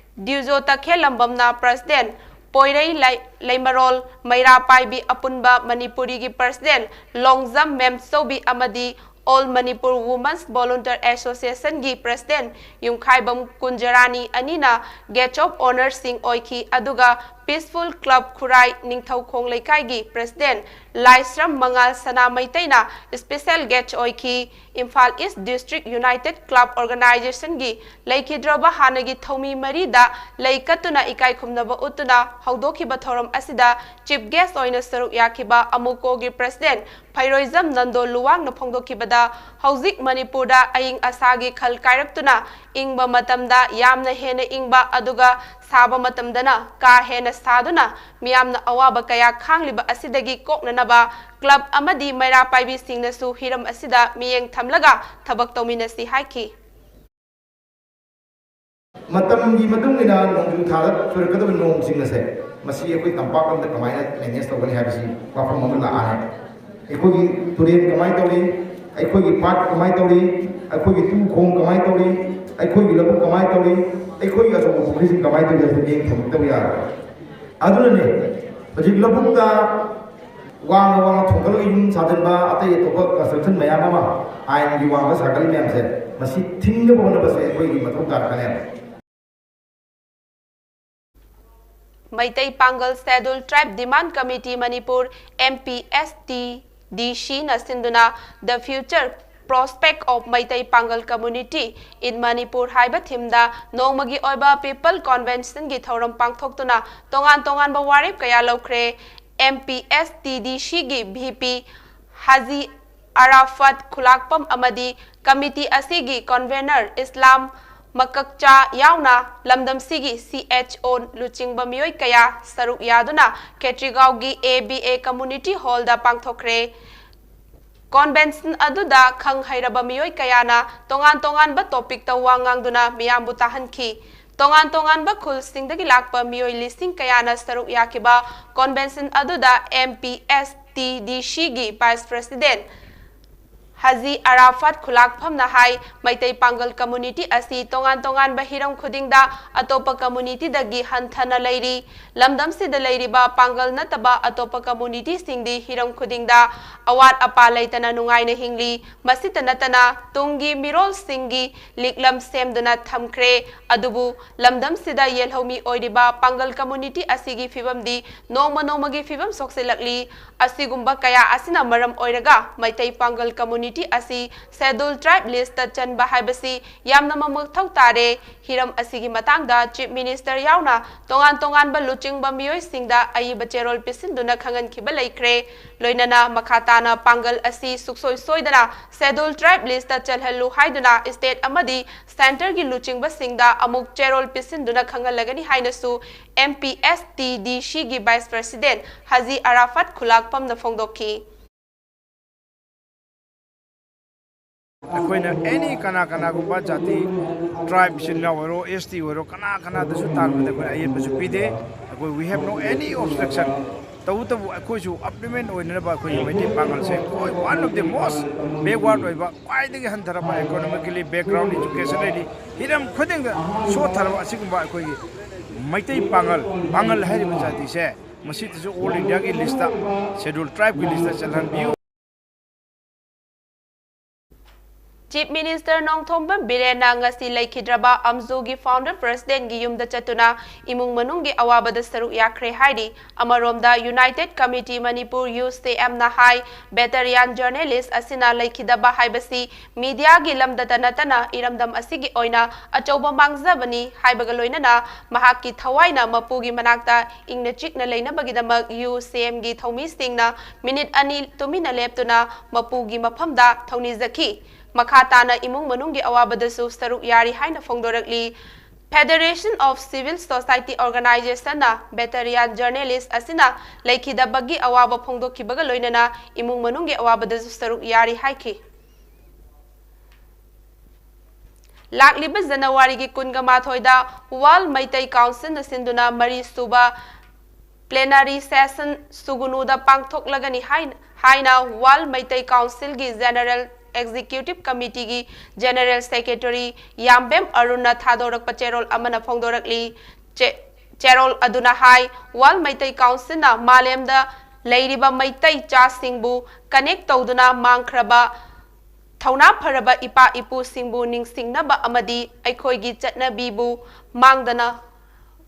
ꯗ꯭ꯌꯨꯖꯣ ꯇꯈꯦꯜꯂꯝꯕꯝꯅ ꯄ꯭ꯔꯦꯁꯤꯗꯦꯟ, ꯄꯣꯏꯔꯩ ꯂꯩ-, ꯂꯩꯃꯔꯣꯜ ꯃꯩꯔꯥ ꯄꯥꯏꯕꯤ ꯑꯄꯨꯟꯕ ꯃꯅꯤꯄꯨꯔꯤꯒꯤ ꯄ꯭ꯔꯦꯁꯤꯗꯦꯟ ꯂꯣꯡꯖꯝ ꯃꯦꯝꯆꯧꯕꯤ ꯑꯃꯗꯤ ꯑꯣꯜ ꯃꯅꯤꯄꯨꯔ ꯋꯨꯃꯟꯁ ꯚꯣꯂꯨꯟꯇꯤꯌꯔ ꯑꯦꯁꯣꯁꯤꯌꯦꯁꯟꯒꯤ ꯄ꯭ꯔꯦꯁꯤꯗꯦꯟ ꯌꯨꯝꯈꯥꯏꯕꯝ ꯀꯨꯟꯖꯔꯥꯅꯤ ꯑꯅꯤꯅ ꯒꯦꯁ꯭ꯠ ꯑꯣꯐ ꯑꯣꯅꯔꯁꯤꯡ ꯑꯣꯏꯈꯤ, ꯑꯗꯨꯒ ꯄꯤꯁꯐꯨꯜ ꯀ꯭ꯂꯕ ꯈꯨꯔꯥꯏ ꯅꯤꯡꯊꯧꯈꯣꯡ ꯂꯩꯀꯥꯏꯒꯤ ꯄ꯭ꯔꯦꯁꯤꯗꯦꯟ ꯂꯥꯏꯁ꯭ꯔꯝ ꯃꯉꯥꯜ ꯁꯅꯥ ꯃꯩꯇꯩꯅ ꯏꯁꯄꯦꯁꯦꯜ ꯒꯦꯁ꯭ꯠ ꯑꯣꯏꯈꯤ꯫ Imphal East district united club ꯑꯣꯔꯒꯅꯥꯏꯖꯦꯁꯟꯒꯤ ꯂꯩꯈꯤꯗ꯭ꯔꯕ ꯍꯥꯟꯅꯒꯤ ꯊꯧꯃꯤ ꯃꯔꯤꯗ ꯂꯩ ꯀꯠꯇꯨꯅ ꯏꯀꯥꯏ ꯈꯨꯝꯅꯕ ꯎꯠꯇꯨꯅ ꯍꯧꯗꯣꯛꯈꯤꯕ ꯊꯧꯔꯝ ꯑꯁꯤꯗ ꯆꯤꯐ ꯒꯦꯁ꯭ꯠ ꯑꯣꯏꯅ ꯁꯔꯨꯛ ꯌꯥꯈꯤꯕ ꯑꯃꯨꯀꯣꯒꯤ ꯄ꯭ꯔꯦꯁꯤꯗꯦꯟ ꯐꯩꯔꯣꯏꯖꯝ ꯅꯟꯗꯣ ꯂꯨꯋꯥꯡꯅ ꯐꯣꯡꯗꯣꯛꯈꯤꯕꯗ, ꯍꯧꯖꯤꯛ ꯃꯅꯤꯄꯨꯔꯗ ꯑꯏꯪ ꯑꯁꯥꯒꯤ ꯈꯜ ꯀꯥꯏꯔꯛꯇꯨꯅ ꯏꯪꯕ ꯃꯇꯝꯗ ꯌꯥꯝꯅ ꯍꯦꯟꯅ ꯏꯪꯕ, ꯑꯗꯨꯒ ꯁꯥꯕ ꯃꯇꯝꯗꯅ ꯀꯥ ꯍꯦꯟꯅ ꯁꯥꯗꯨꯅ ꯃꯤꯌꯥꯝꯅ ꯑꯋꯥꯕ ꯀꯌꯥ ꯈꯥꯡꯂꯤꯕ ꯑꯁꯤꯗꯒꯤ ꯀꯣꯛꯅꯅꯕ ꯀ꯭ꯂꯕ ꯑꯃꯗꯤ ꯃꯩꯔꯥ ꯄꯥꯏꯕꯤꯁꯤꯡꯅꯁꯨ ꯍꯤꯔꯝ ꯑꯁꯤꯗ ꯃꯤꯠꯌꯦꯡ ꯊꯝꯂꯒ ꯊꯕꯛ ꯇꯧꯃꯤꯟꯅꯁꯤ ꯍꯥꯏꯈꯤ꯫ ꯃꯇꯝꯒꯤ ꯃꯇꯨꯡ ꯏꯟꯅ ꯅꯣꯡꯖꯨ ꯊꯥꯗ ꯆꯨꯔꯛꯀꯗꯕ ꯅꯣꯡꯁꯤꯡ ꯑꯁꯦ, ꯃꯁꯤ ꯑꯩꯈꯣꯏ ꯇꯝꯄꯥꯛ ꯂꯝꯗ ꯀꯃꯥꯏꯅ ꯃꯦꯅꯦꯖ ꯇꯧꯒꯅꯤ ꯍꯥꯏꯕꯁꯤ ꯋꯥꯐꯝ ꯑꯃ ꯂꯥꯛꯑꯅꯤ꯫ ꯑꯩꯈꯣꯏꯒꯤ ꯇꯨꯔꯦꯜ ꯀꯃꯥꯏꯅ ꯇꯧꯔꯤ, ꯑꯩꯈꯣꯏꯒꯤ ꯄꯥꯠ ꯀꯃꯥꯏꯅ ꯇꯧꯔꯤ, ꯑꯩꯈꯣꯏꯒꯤ ꯇꯨ ꯈꯣꯡ ꯀꯃꯥꯏꯅ ꯇꯧꯔꯤ, ꯑꯩꯈꯣꯏꯒꯤ ꯂꯧꯕꯨꯛ ꯀꯃꯥꯏꯅ ꯇꯧꯔꯤ, ꯑꯩꯈꯣꯏꯒꯤ ꯑꯆꯧꯕ ꯄꯨꯈ꯭ꯔꯤꯁꯤꯡ ꯀꯃꯥꯏꯅ ꯇꯧꯔꯤ ꯍꯥꯏꯕꯁꯤ ꯃꯤꯠꯌꯦꯡ ꯊꯝꯃꯛꯇꯕ ꯌꯥꯔꯣꯏ꯫ ꯑꯗꯨꯅꯅꯦ ꯍꯧꯖꯤꯛ ꯂꯧꯕꯨꯛꯇ ꯋꯥꯡꯅ ꯋꯥꯡꯅ ꯊꯣꯡꯒꯠꯂꯒ ꯌꯨꯝ ꯁꯥꯖꯤꯟꯕ, ꯑꯇꯩ ꯑꯇꯣꯞꯄ construction ꯃꯌꯥꯝ ꯑꯃ, ꯑꯥꯏꯟꯒꯤ ꯋꯥꯡꯃ ꯁꯥꯒꯠꯂꯤ ꯃꯌꯥꯝꯁꯦ, ꯃꯁꯤ ꯊꯤꯡꯅꯕ ꯍꯣꯠꯅꯕꯁꯦ ꯑꯩꯈꯣꯏꯒꯤ ꯃꯊꯧ ꯇꯥꯔꯛꯀꯅꯦꯕ꯫ ꯃꯩꯇꯩ ꯄꯥꯡꯒꯜ Scheduled Tribe Demand Committee Manipur, M P S T D C ꯅ ꯁꯤꯟꯗꯨꯅ The Future Prospect of Meitei ꯄꯥꯡꯒꯜ Community in Manipur ꯍꯥꯏꯕ theme ꯗ ꯅꯣꯡꯃꯒꯤ ꯑꯣꯏꯕ People Convention ꯒꯤ ꯊꯧꯔꯝ ꯄꯥꯡꯊꯣꯛꯇꯨꯅ ꯇꯣꯉꯥꯟ ꯇꯣꯉꯥꯟꯕ ꯋꯥꯔꯦꯞ ꯀꯌꯥ ꯂꯧꯈ꯭ꯔꯦ꯫ M P S T D C ꯒꯤ V P ꯍꯥꯖꯤ ꯑꯔꯥꯐꯠ ꯈꯨꯂꯥꯛꯄꯝ ꯑꯃꯗꯤ committee ꯑꯁꯤꯒꯤ convener ꯏꯁꯂꯥꯝ ꯃꯀꯛꯆꯥ ꯌꯥꯎꯅ ꯂꯝꯗꯝꯁꯤꯒꯤ C H O ꯂꯨꯆꯤꯡꯕ ꯃꯤꯑꯣꯏ ꯀꯌꯥ ꯁꯔꯨꯛ ꯌꯥꯗꯨꯅ ꯈꯦꯇ꯭ꯔꯤꯒꯥꯎꯒꯤ A B A Community Hall the ꯄꯥꯡꯊꯣꯛꯈ꯭ꯔꯦ꯫ Convention ꯑꯗꯨꯗ ꯈꯪ ꯍꯩꯔꯕ ꯃꯤꯑꯣꯏ ꯀꯌꯥꯅ ꯇꯣꯉꯥꯟ ꯇꯣꯉꯥꯟꯕ topic ꯇ ꯋꯥ ꯉꯥꯡꯗꯨꯅ ꯃꯤꯌꯥꯝꯕꯨ ꯇꯥꯍꯟꯈꯤ꯫ ꯇꯣꯉꯥꯟ ꯇꯣꯉꯥꯟꯕ ꯈꯨꯜꯁꯤꯡꯗꯒꯤ ꯂꯥꯛꯄ ꯃꯤꯑꯣꯏ ꯂꯤꯁꯤꯡ ꯀꯌꯥꯅ ꯁꯔꯨꯛ ꯌꯥꯈꯤꯕ convention ꯑꯗꯨꯗ M P S T D C ꯒꯤ Vice President ꯍꯥꯖꯤ ꯑꯔꯥꯐꯥꯠ ꯈꯨꯂꯥꯛꯐꯝꯅ ꯍꯥꯏ, ꯃꯩꯇꯩ ꯄꯥꯡꯒꯜ community ꯑꯁꯤ ꯇꯣꯉꯥꯟ ꯇꯣꯉꯥꯟꯕ ꯍꯤꯔꯝ ꯈꯨꯗꯤꯡꯗ ꯑꯇꯣꯞꯄ community ꯗꯒꯤ ꯍꯟꯊꯅ ꯂꯩꯔꯤ꯫ ꯂꯝꯗꯝꯁꯤꯗ ꯂꯩꯔꯤꯕ ꯄꯥꯡꯒꯜ ꯅꯠꯇꯕ ꯑꯇꯣꯞꯄ community ꯁꯤꯡꯗꯤ ꯍꯤꯔꯝ ꯈꯨꯗꯤꯡꯗ ꯑꯋꯥꯠ ꯑꯄꯥ ꯂꯩꯇꯅ ꯅꯨꯡꯉꯥꯏꯅ ꯍꯤꯡꯂꯤ꯫ ꯃꯁꯤꯇ ꯅꯠꯇꯅ ꯇꯨꯡꯒꯤ ꯃꯤꯔꯣꯜꯁꯤꯡꯒꯤ ꯂꯤꯛꯂꯝ ꯁꯦꯝꯗꯨꯅ ꯊꯝꯈ꯭ꯔꯦ꯫ ꯑꯗꯨꯕꯨ ꯂꯝꯗꯝꯁꯤꯗ ꯌꯦꯜꯍꯧꯃꯤ ꯑꯣꯏꯔꯤꯕ ꯄꯥꯡꯒꯜ community ꯑꯁꯤꯒꯤ ꯐꯤꯕꯝꯗꯤ ꯅꯣꯡꯃ ꯅꯣꯡꯃꯒꯤ ꯐꯤꯕꯝ ꯁꯣꯛꯆꯤꯜꯂꯛꯂꯤ꯫ ꯑꯁꯤꯒꯨꯝꯕ ꯀꯌꯥ ꯑꯁꯤꯅ ꯃꯔꯝ ꯑꯣꯏꯔꯒ ꯃꯩꯇꯩ ꯄꯥꯡꯒꯜ community ꯑꯁꯤ Scheduled Tribe list ꯇ ꯆꯟꯕ ꯍꯥꯏꯕꯁꯤ ꯌꯥꯝꯅ ꯃꯃꯊꯧ ꯇꯥꯔꯦ꯫ ꯍꯤꯔꯝ ꯑꯁꯤꯒꯤ ꯃꯇꯥꯡꯗ Chief Minister ꯌꯥꯎꯅ ꯇꯣꯉꯥꯟ ꯇꯣꯉꯥꯟꯕ ꯂꯨꯆꯤꯡꯕ ꯃꯤꯑꯣꯏꯁꯤꯡꯗ ꯑꯏꯕ ꯆꯦꯔꯣꯜ ꯄꯤꯁꯤꯟꯗꯨꯅ ꯈꯪꯍꯟꯈꯤꯕ ꯂꯩꯈ꯭ꯔꯦ꯫ ꯂꯣꯏꯅꯅ ꯃꯈꯥ ꯇꯥꯅ ꯄꯥꯡꯒꯜ ꯑꯁꯤ ꯁꯨꯛꯁꯣꯏ ꯁꯣꯏꯗꯅ Scheduled Tribe list ꯇ ꯆꯜꯍꯜꯂꯨ ꯍꯥꯏꯗꯨꯅ state ꯑꯃꯗꯤ centre ꯒꯤ ꯂꯨꯆꯤꯡꯕꯁꯤꯡꯗ ꯑꯃꯨꯛ ꯆꯦꯔꯣꯜ ꯄꯤꯁꯤꯟꯗꯨꯅ ꯈꯪꯍꯜꯂꯒꯅꯤ ꯍꯥꯏꯅꯁꯨ M P S T D C ꯒꯤ Vice President ꯍꯥꯖꯤ ꯑꯔꯥꯐꯥꯠ ꯈꯨꯂꯥꯛꯄꯝꯅ ꯐꯣꯡꯗꯣꯛꯈꯤ꯫ ꯑꯩꯈꯣꯏꯅ ꯑꯦꯅꯤ ꯀꯅꯥ ꯀꯅꯥꯒꯨꯝꯕ ꯖꯥꯇꯤ, tribe ꯏꯆꯤꯟ ꯏꯅꯥꯎ ꯑꯣꯏꯔꯣ, S T ꯑꯣꯏꯔꯣ, ꯀꯅꯥ ꯀꯅꯥꯗꯁꯨ ꯇꯥꯟꯕꯗ ꯑꯩꯈꯣꯏꯅ ꯑꯌꯦꯠꯄꯁꯨ ꯄꯤꯗꯦ꯫ ꯑꯩꯈꯣꯏ we have no any obstruction꯫ ꯇꯧꯕꯇꯕꯨ ꯑꯩꯈꯣꯏꯁꯨ upliftment ꯑꯣꯏꯅꯅꯕ ꯑꯩꯈꯣꯏꯒꯤ ꯃꯩꯇꯩ ꯄꯥꯡꯒꯜꯁꯦ ꯑꯩꯈꯣꯏ one of the most backward ꯑꯣꯏꯕ, ꯈ꯭ꯋꯥꯏꯗꯒꯤ ꯍꯟꯊꯔꯕ economically background, education ꯂꯩꯔꯤ, ꯍꯤꯔꯝ ꯈꯨꯗꯤꯡꯗ ꯁꯣꯠꯊꯔꯕ ꯑꯁꯤꯒꯨꯝꯕ ꯑꯩꯈꯣꯏꯒꯤ ꯃꯩꯇꯩ ꯄꯥꯡꯒꯜ, ꯄꯥꯡꯒꯜ ꯍꯥꯏꯔꯤꯕ ꯖꯥꯇꯤꯁꯦ ꯃꯁꯤꯗꯁꯨ ꯑꯣꯜ ꯏꯟꯗꯤꯌꯥꯒꯤ ꯂꯤꯁꯇ, ꯁꯦꯗ꯭ꯌꯨꯜ ꯇ꯭ꯔꯥꯏꯕꯀꯤ ꯂꯤꯁꯇ ꯆꯜꯍꯟꯕꯤꯌꯨ꯫ Chief Minister ꯅꯣꯡꯊꯣꯝꯕꯝ ꯕꯤꯔꯦꯟꯅ ꯉꯁꯤ ꯂꯩꯈꯤꯗ꯭ꯔꯕ ꯑꯝꯖꯨꯒꯤ founder presidentꯒꯤ ꯌꯨꯝꯗ ꯆꯠꯇꯨꯅ ꯏꯃꯨꯡ ꯃꯅꯨꯡꯒꯤ ꯑꯋꯥꯕꯗ ꯁꯔꯨꯛ ꯌꯥꯈ꯭ꯔꯦ ꯍꯥꯏꯔꯤ꯫ ꯑꯃꯔꯣꯝꯗ United Committee Manipur, UCMꯅ ꯍꯥꯏ, veteran journalist ꯑꯁꯤꯅ ꯂꯩꯈꯤꯗꯕ ꯍꯥꯏꯕꯁꯤ mediaꯒꯤ ꯂꯝꯗꯇ ꯅꯠꯇꯅ ꯏꯔꯝꯗꯝ ꯑꯁꯤꯒꯤ ꯑꯣꯏꯅ ꯑꯆꯧꯕ ꯃꯥꯡꯖꯕꯅꯤ ꯍꯥꯏꯕꯒ ꯂꯣꯏꯅꯅ ꯃꯍꯥꯛꯀꯤ ꯊꯋꯥꯏꯅ ꯃꯄꯨꯒꯤ ꯃꯅꯥꯛꯇ ꯏꯪꯅ ꯆꯤꯛꯅ ꯂꯩꯅꯕꯒꯤꯗꯃꯛ UCMꯒꯤ ꯊꯧꯃꯤꯁꯤꯡꯅ ꯃꯤꯅꯤꯠ ꯑꯅꯤ ꯇꯨꯃꯤꯟꯅ ꯂꯦꯞꯇꯨꯅ ꯃꯄꯨꯒꯤ ꯃꯐꯝꯗ ꯊꯧꯅꯤꯖꯈꯤ꯫ ꯃꯈꯥ ꯇꯥꯅ ꯏꯃꯨꯡ ꯃꯅꯨꯡꯒꯤ ꯑꯋꯥꯕꯗꯁꯨ ꯁꯔꯨꯛ ꯌꯥꯔꯤ ꯍꯥꯏꯅ ꯐꯣꯡꯗꯣꯔꯛꯂꯤ꯫ Federation of Civil Society Organizationꯅ veteran journalist ꯑꯁꯤꯅ ꯂꯩꯈꯤꯗꯕꯒꯤ ꯑꯋꯥꯕ ꯐꯣꯡꯗꯣꯛꯈꯤꯕꯒ ꯂꯣꯏꯅꯅ ꯏꯃꯨꯡ ꯃꯅꯨꯡꯒꯤ ꯑꯋꯥꯕꯗꯁꯨ ꯁꯔꯨꯛ ꯌꯥꯔꯤ ꯍꯥꯏꯈꯤ꯫ ꯂꯥꯛꯂꯤꯕ ꯖꯅꯋꯥꯔꯤꯒꯤ ꯀꯨꯟꯒ ꯃꯥꯊꯣꯏꯗ World ꯃꯩꯇꯩ Councilꯅ ꯁꯤꯟꯗꯨꯅ ꯃꯔꯤ ꯁꯨꯕ plenary session ꯁꯨꯒꯨꯅꯨꯗ ꯄꯥꯡꯊꯣꯛꯂꯒꯅꯤ ꯍꯥꯏꯅ, ꯍꯥꯏꯅ World Meitei Councilꯒꯤ General Executive Committeeꯒꯤ General Secretary ꯌꯥꯝꯕꯦꯝ ꯑꯔꯨꯟꯅ ꯊꯥꯗꯣꯔꯛꯄ ꯆꯦꯔꯣꯜ ꯑꯃꯅ ꯐꯣꯡꯗꯣꯔꯛꯂꯤ꯫ ꯆꯦ-, ꯆꯦꯔꯣꯜ ꯑꯗꯨꯅ ꯍꯥꯏ, World ꯃꯩꯇꯩ Councilꯅ ꯃꯥꯂꯦꯝꯗ ꯂꯩꯔꯤꯕ ꯃꯩꯇꯩ ꯆꯥꯁꯤꯡꯕꯨ connect ꯇꯧꯗꯨꯅ ꯃꯥꯡꯈ꯭ꯔꯕ ꯊꯧꯅꯥ ꯐꯔꯕ ꯏꯄꯥ ꯏꯄꯨꯁꯤꯡꯕꯨ ꯅꯤꯡꯁꯤꯡꯅꯕ ꯑꯃꯗꯤ ꯑꯩꯈꯣꯏꯒꯤ ꯆꯠꯅꯕꯤꯕꯨ ꯃꯥꯡꯗꯅ,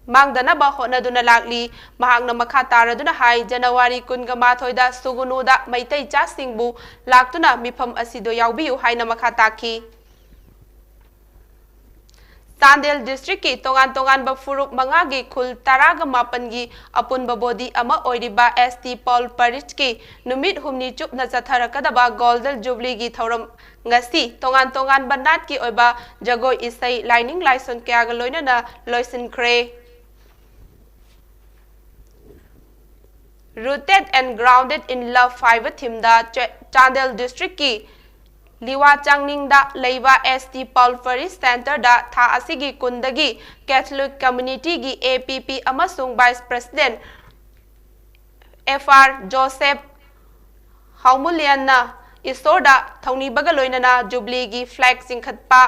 ꯃꯥꯡꯗꯅꯕ ꯍꯣꯠꯅꯗꯨꯅ ꯂꯥꯛꯂꯤ꯫ ꯃꯍꯥꯛꯅ ꯃꯈꯥ ꯇꯥꯔꯗꯨꯅ ꯍꯥꯏ, ꯖꯅꯋꯥꯔꯤ ꯀꯨꯟꯒ ꯃꯥꯊꯣꯏꯗ ꯁꯨꯒꯨꯅꯨꯗ ꯃꯩꯇꯩ ꯆꯥꯁꯤꯡꯕꯨ ꯂꯥꯛꯇꯨꯅ ꯃꯤꯐꯝ ꯑꯁꯤꯗ ꯌꯥꯎꯕꯤꯌꯨ ꯍꯥꯏꯅ ꯃꯈꯥ ꯇꯥꯈꯤ꯫ ꯆꯥꯟꯗꯦꯜ districtꯀꯤ ꯇꯣꯉꯥꯟ ꯇꯣꯉꯥꯟꯕ ꯐꯨꯔꯨꯞ ꯃꯉꯥꯒꯤ ꯈꯨꯜ ꯇꯔꯥꯒ ꯃꯥꯄꯟꯒꯤ ꯑꯄꯨꯟꯕ body ꯑꯃ ꯑꯣꯏꯔꯤꯕ S T Paul Parishꯀꯤ ꯅꯨꯃꯤꯠ ꯍꯨꯝꯅꯤ ꯆꯨꯞꯅ ꯆꯠꯊꯔꯛꯀꯗꯕ Golden Jubileeꯒꯤ ꯊꯧꯔꯝ ꯉꯁꯤ ꯇꯣꯉꯥꯟ ꯇꯣꯉꯥꯟꯕ ꯅꯥꯠꯀꯤ ꯑꯣꯏꯕ ꯖꯒꯣꯏ ꯏꯁꯩ, ꯂꯥꯏꯅꯤꯡ ꯂꯥꯏꯁꯣꯟ ꯀꯌꯥꯒ ꯂꯣꯏꯅꯅ ꯂꯣꯏꯁꯤꯟꯈ꯭ꯔꯦ꯫ Rooted and Grounded in Love ꯍꯥꯏꯕ themeꯗ ꯆꯦ-, ꯆꯥꯟꯗꯦꯜ districtꯀꯤ ꯂꯤꯋꯥ ꯆꯥꯡꯅꯤꯡꯗ ꯂꯩꯕ S T Paul Parish Centreꯗ ꯊꯥ ꯑꯁꯤꯒꯤ ꯀꯨꯟꯗꯒꯤ Catholic Communityꯒꯤ A P P ꯑꯃꯁꯨꯡ Vice President F R Joseph ꯍꯥꯎꯃꯨꯂꯤꯌꯟꯅ ꯏꯁꯣꯔꯗ ꯊꯧꯅꯤꯕꯒ ꯂꯣꯏꯅꯅ ꯖꯨꯕꯤꯂꯤꯒꯤ ꯐ꯭ꯂꯦꯒ ꯆꯤꯡꯈꯠꯄ,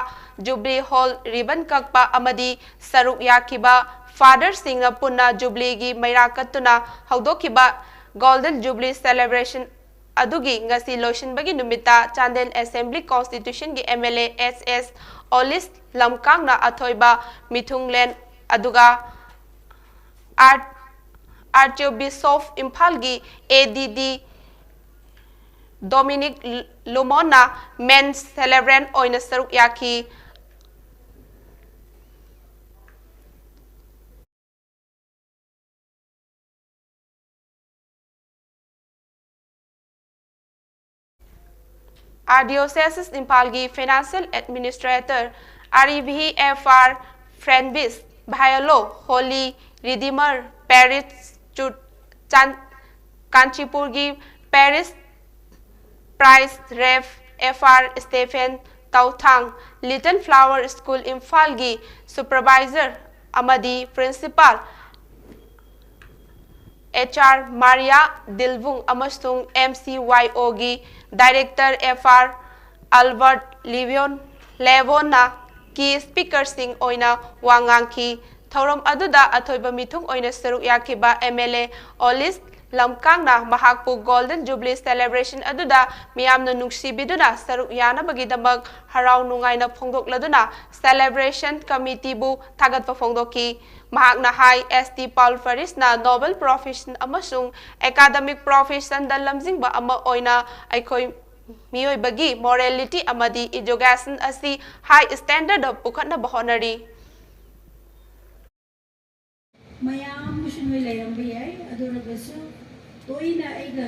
ꯖꯨꯕꯤꯂꯤ ꯍꯣꯜ ꯔꯤꯕꯟ ꯀꯛꯄ ꯑꯃꯗꯤ ꯁꯔꯨꯛ ꯌꯥꯈꯤꯕ ꯐꯥꯗꯔꯁꯤꯡꯅ ꯄꯨꯟꯅ ꯖꯨꯕꯤꯂꯤꯒꯤ ꯃꯩꯔꯥ ꯀꯠꯇꯨꯅ ꯍꯧꯗꯣꯛꯈꯤꯕ ꯒꯣꯜꯗꯟ ꯖꯨꯕꯤꯂꯤ ꯁꯦꯂꯦꯕ꯭ꯔꯦꯁꯟ ꯑꯗꯨꯒꯤ ꯉꯁꯤ ꯂꯣꯏꯁꯤꯟꯕꯒꯤ ꯅꯨꯃꯤꯠꯇ ꯆꯥꯟꯗꯦꯜ ꯑꯦꯁꯦꯝꯕ꯭ꯂꯤ ꯀꯣꯟꯁꯇꯤꯇ꯭ꯌꯨꯁꯟꯒꯤ M L A S S Olish ꯂꯝꯀꯥꯡꯅ ꯑꯊꯣꯏꯕ ꯃꯤꯊꯨꯡꯂꯦꯟ ꯑꯗꯨꯒ ꯑꯥꯔꯠ ꯑꯥꯔꯆꯤꯕꯤꯁꯣꯞ ꯏꯝꯐꯥꯜꯒꯤ ꯑꯦ ꯗꯤ ꯗꯤ ꯗꯣꯃꯤꯅꯤꯛ ꯂꯨꯃꯣꯟꯅ ꯃꯦꯟ ꯁꯦꯂꯦꯕ꯭ꯔꯦꯟ ꯑꯣꯏꯅ ꯁꯔꯨꯛ ꯌꯥꯈꯤ꯫ ꯑꯥꯔꯗꯤꯑꯣꯁꯦꯁꯤꯁ ꯏꯝꯐꯥꯜꯒꯤ financial administrator R E V F R ꯐ꯭ꯔꯦꯟꯕꯤꯁ ꯚꯥꯏꯑꯣꯂꯣ ꯍꯣꯂꯤ ꯔꯤꯗꯤꯃꯔ ꯄꯦꯔꯤꯁ ꯆꯨꯠ ꯆꯥꯟ ꯀꯥꯟꯆꯤꯄꯨꯔꯒꯤ parish priest rev F R Stephen Touthang little flower school ꯏꯝꯐꯥꯜꯒꯤ ꯁꯨꯄꯔꯚꯥꯏꯖꯔ ꯑꯃꯗꯤ principal H R Maria Dilbung ꯑꯃꯁꯨꯡ ꯑꯦꯝ ꯁꯤ ꯋꯥꯏ ꯑꯣꯒꯤ ꯗꯥꯏꯔꯦꯛꯇꯔ ꯑꯦꯐ ꯑꯥꯔ ꯑꯜꯕꯔꯠ ꯂꯤꯕꯤꯌꯣꯟ ꯂꯦꯕꯣꯟꯅ ꯀꯤ ꯁ꯭ꯄꯤꯀꯔꯁꯤꯡ ꯑꯣꯏꯅ ꯋꯥ ꯉꯥꯡꯈꯤ꯫ ꯊꯧꯔꯝ ꯑꯗꯨꯗ ꯑꯊꯣꯏꯕ ꯃꯤꯊꯨꯡ ꯑꯣꯏꯅ ꯁꯔꯨꯛ ꯌꯥꯈꯤꯕ ꯑꯦꯝ ꯑꯦꯜ ꯑꯦ ꯑꯣꯂꯤꯁ ꯂꯝꯀꯥꯡꯅ ꯃꯍꯥꯛꯄꯨ ꯒꯣꯜꯗꯟ ꯖꯨꯕꯤꯂꯤ ꯁꯦꯂꯦꯕ꯭ꯔꯦꯁꯟ ꯑꯗꯨꯗ ꯃꯤꯌꯥꯝꯅ ꯅꯨꯡꯁꯤꯕꯤꯗꯨꯅ ꯁꯔꯨꯛ ꯌꯥꯅꯕꯒꯤꯗꯃꯛ ꯍꯔꯥꯎ ꯅꯨꯡꯉꯥꯏꯅ ꯐꯣꯡꯗꯣꯛꯂꯗꯨꯅ ꯁꯦꯂꯦꯕ꯭ꯔꯦꯁꯟ ꯀꯃꯤꯇꯤꯕꯨ ꯊꯥꯒꯠꯄ ꯐꯣꯡꯗꯣꯛꯈꯤ꯫ ꯃꯍꯥꯛꯅ ꯍꯥꯏ, ꯑꯦꯁ ꯇꯤ ꯄꯥꯎꯜ ꯐꯔꯤꯁꯅ ꯅꯣꯕꯦꯜ ꯄ꯭ꯔꯣꯐꯦꯁꯟ ꯑꯃꯁꯨꯡ ꯑꯦꯀꯥꯗꯃꯤꯛ ꯄ꯭ꯔꯣꯐꯦꯁꯟꯗ ꯂꯝꯖꯤꯡꯕ ꯑꯃ ꯑꯣꯏꯅ ꯑꯩꯈꯣꯏ ꯃꯤꯑꯣꯏꯕꯒꯤ ꯃꯣꯔꯦꯂꯤꯇꯤ ꯑꯃꯗꯤ ꯏꯖꯨꯀꯦꯁꯟ ꯑꯁꯤ ꯍꯥꯏ ꯁ꯭ꯇꯦꯟꯗꯔꯗ ꯄꯨꯈꯠꯅꯕ ꯍꯣꯠꯅꯔꯤ꯫ ꯃꯌꯥꯝ ꯑꯃꯁꯨ ꯅꯣꯏ ꯂꯩꯔꯝꯕ ꯌꯥꯏ, ꯑꯗꯨ ꯑꯣꯏꯔꯒꯁꯨ ꯇꯣꯏꯅ ꯑꯩꯒ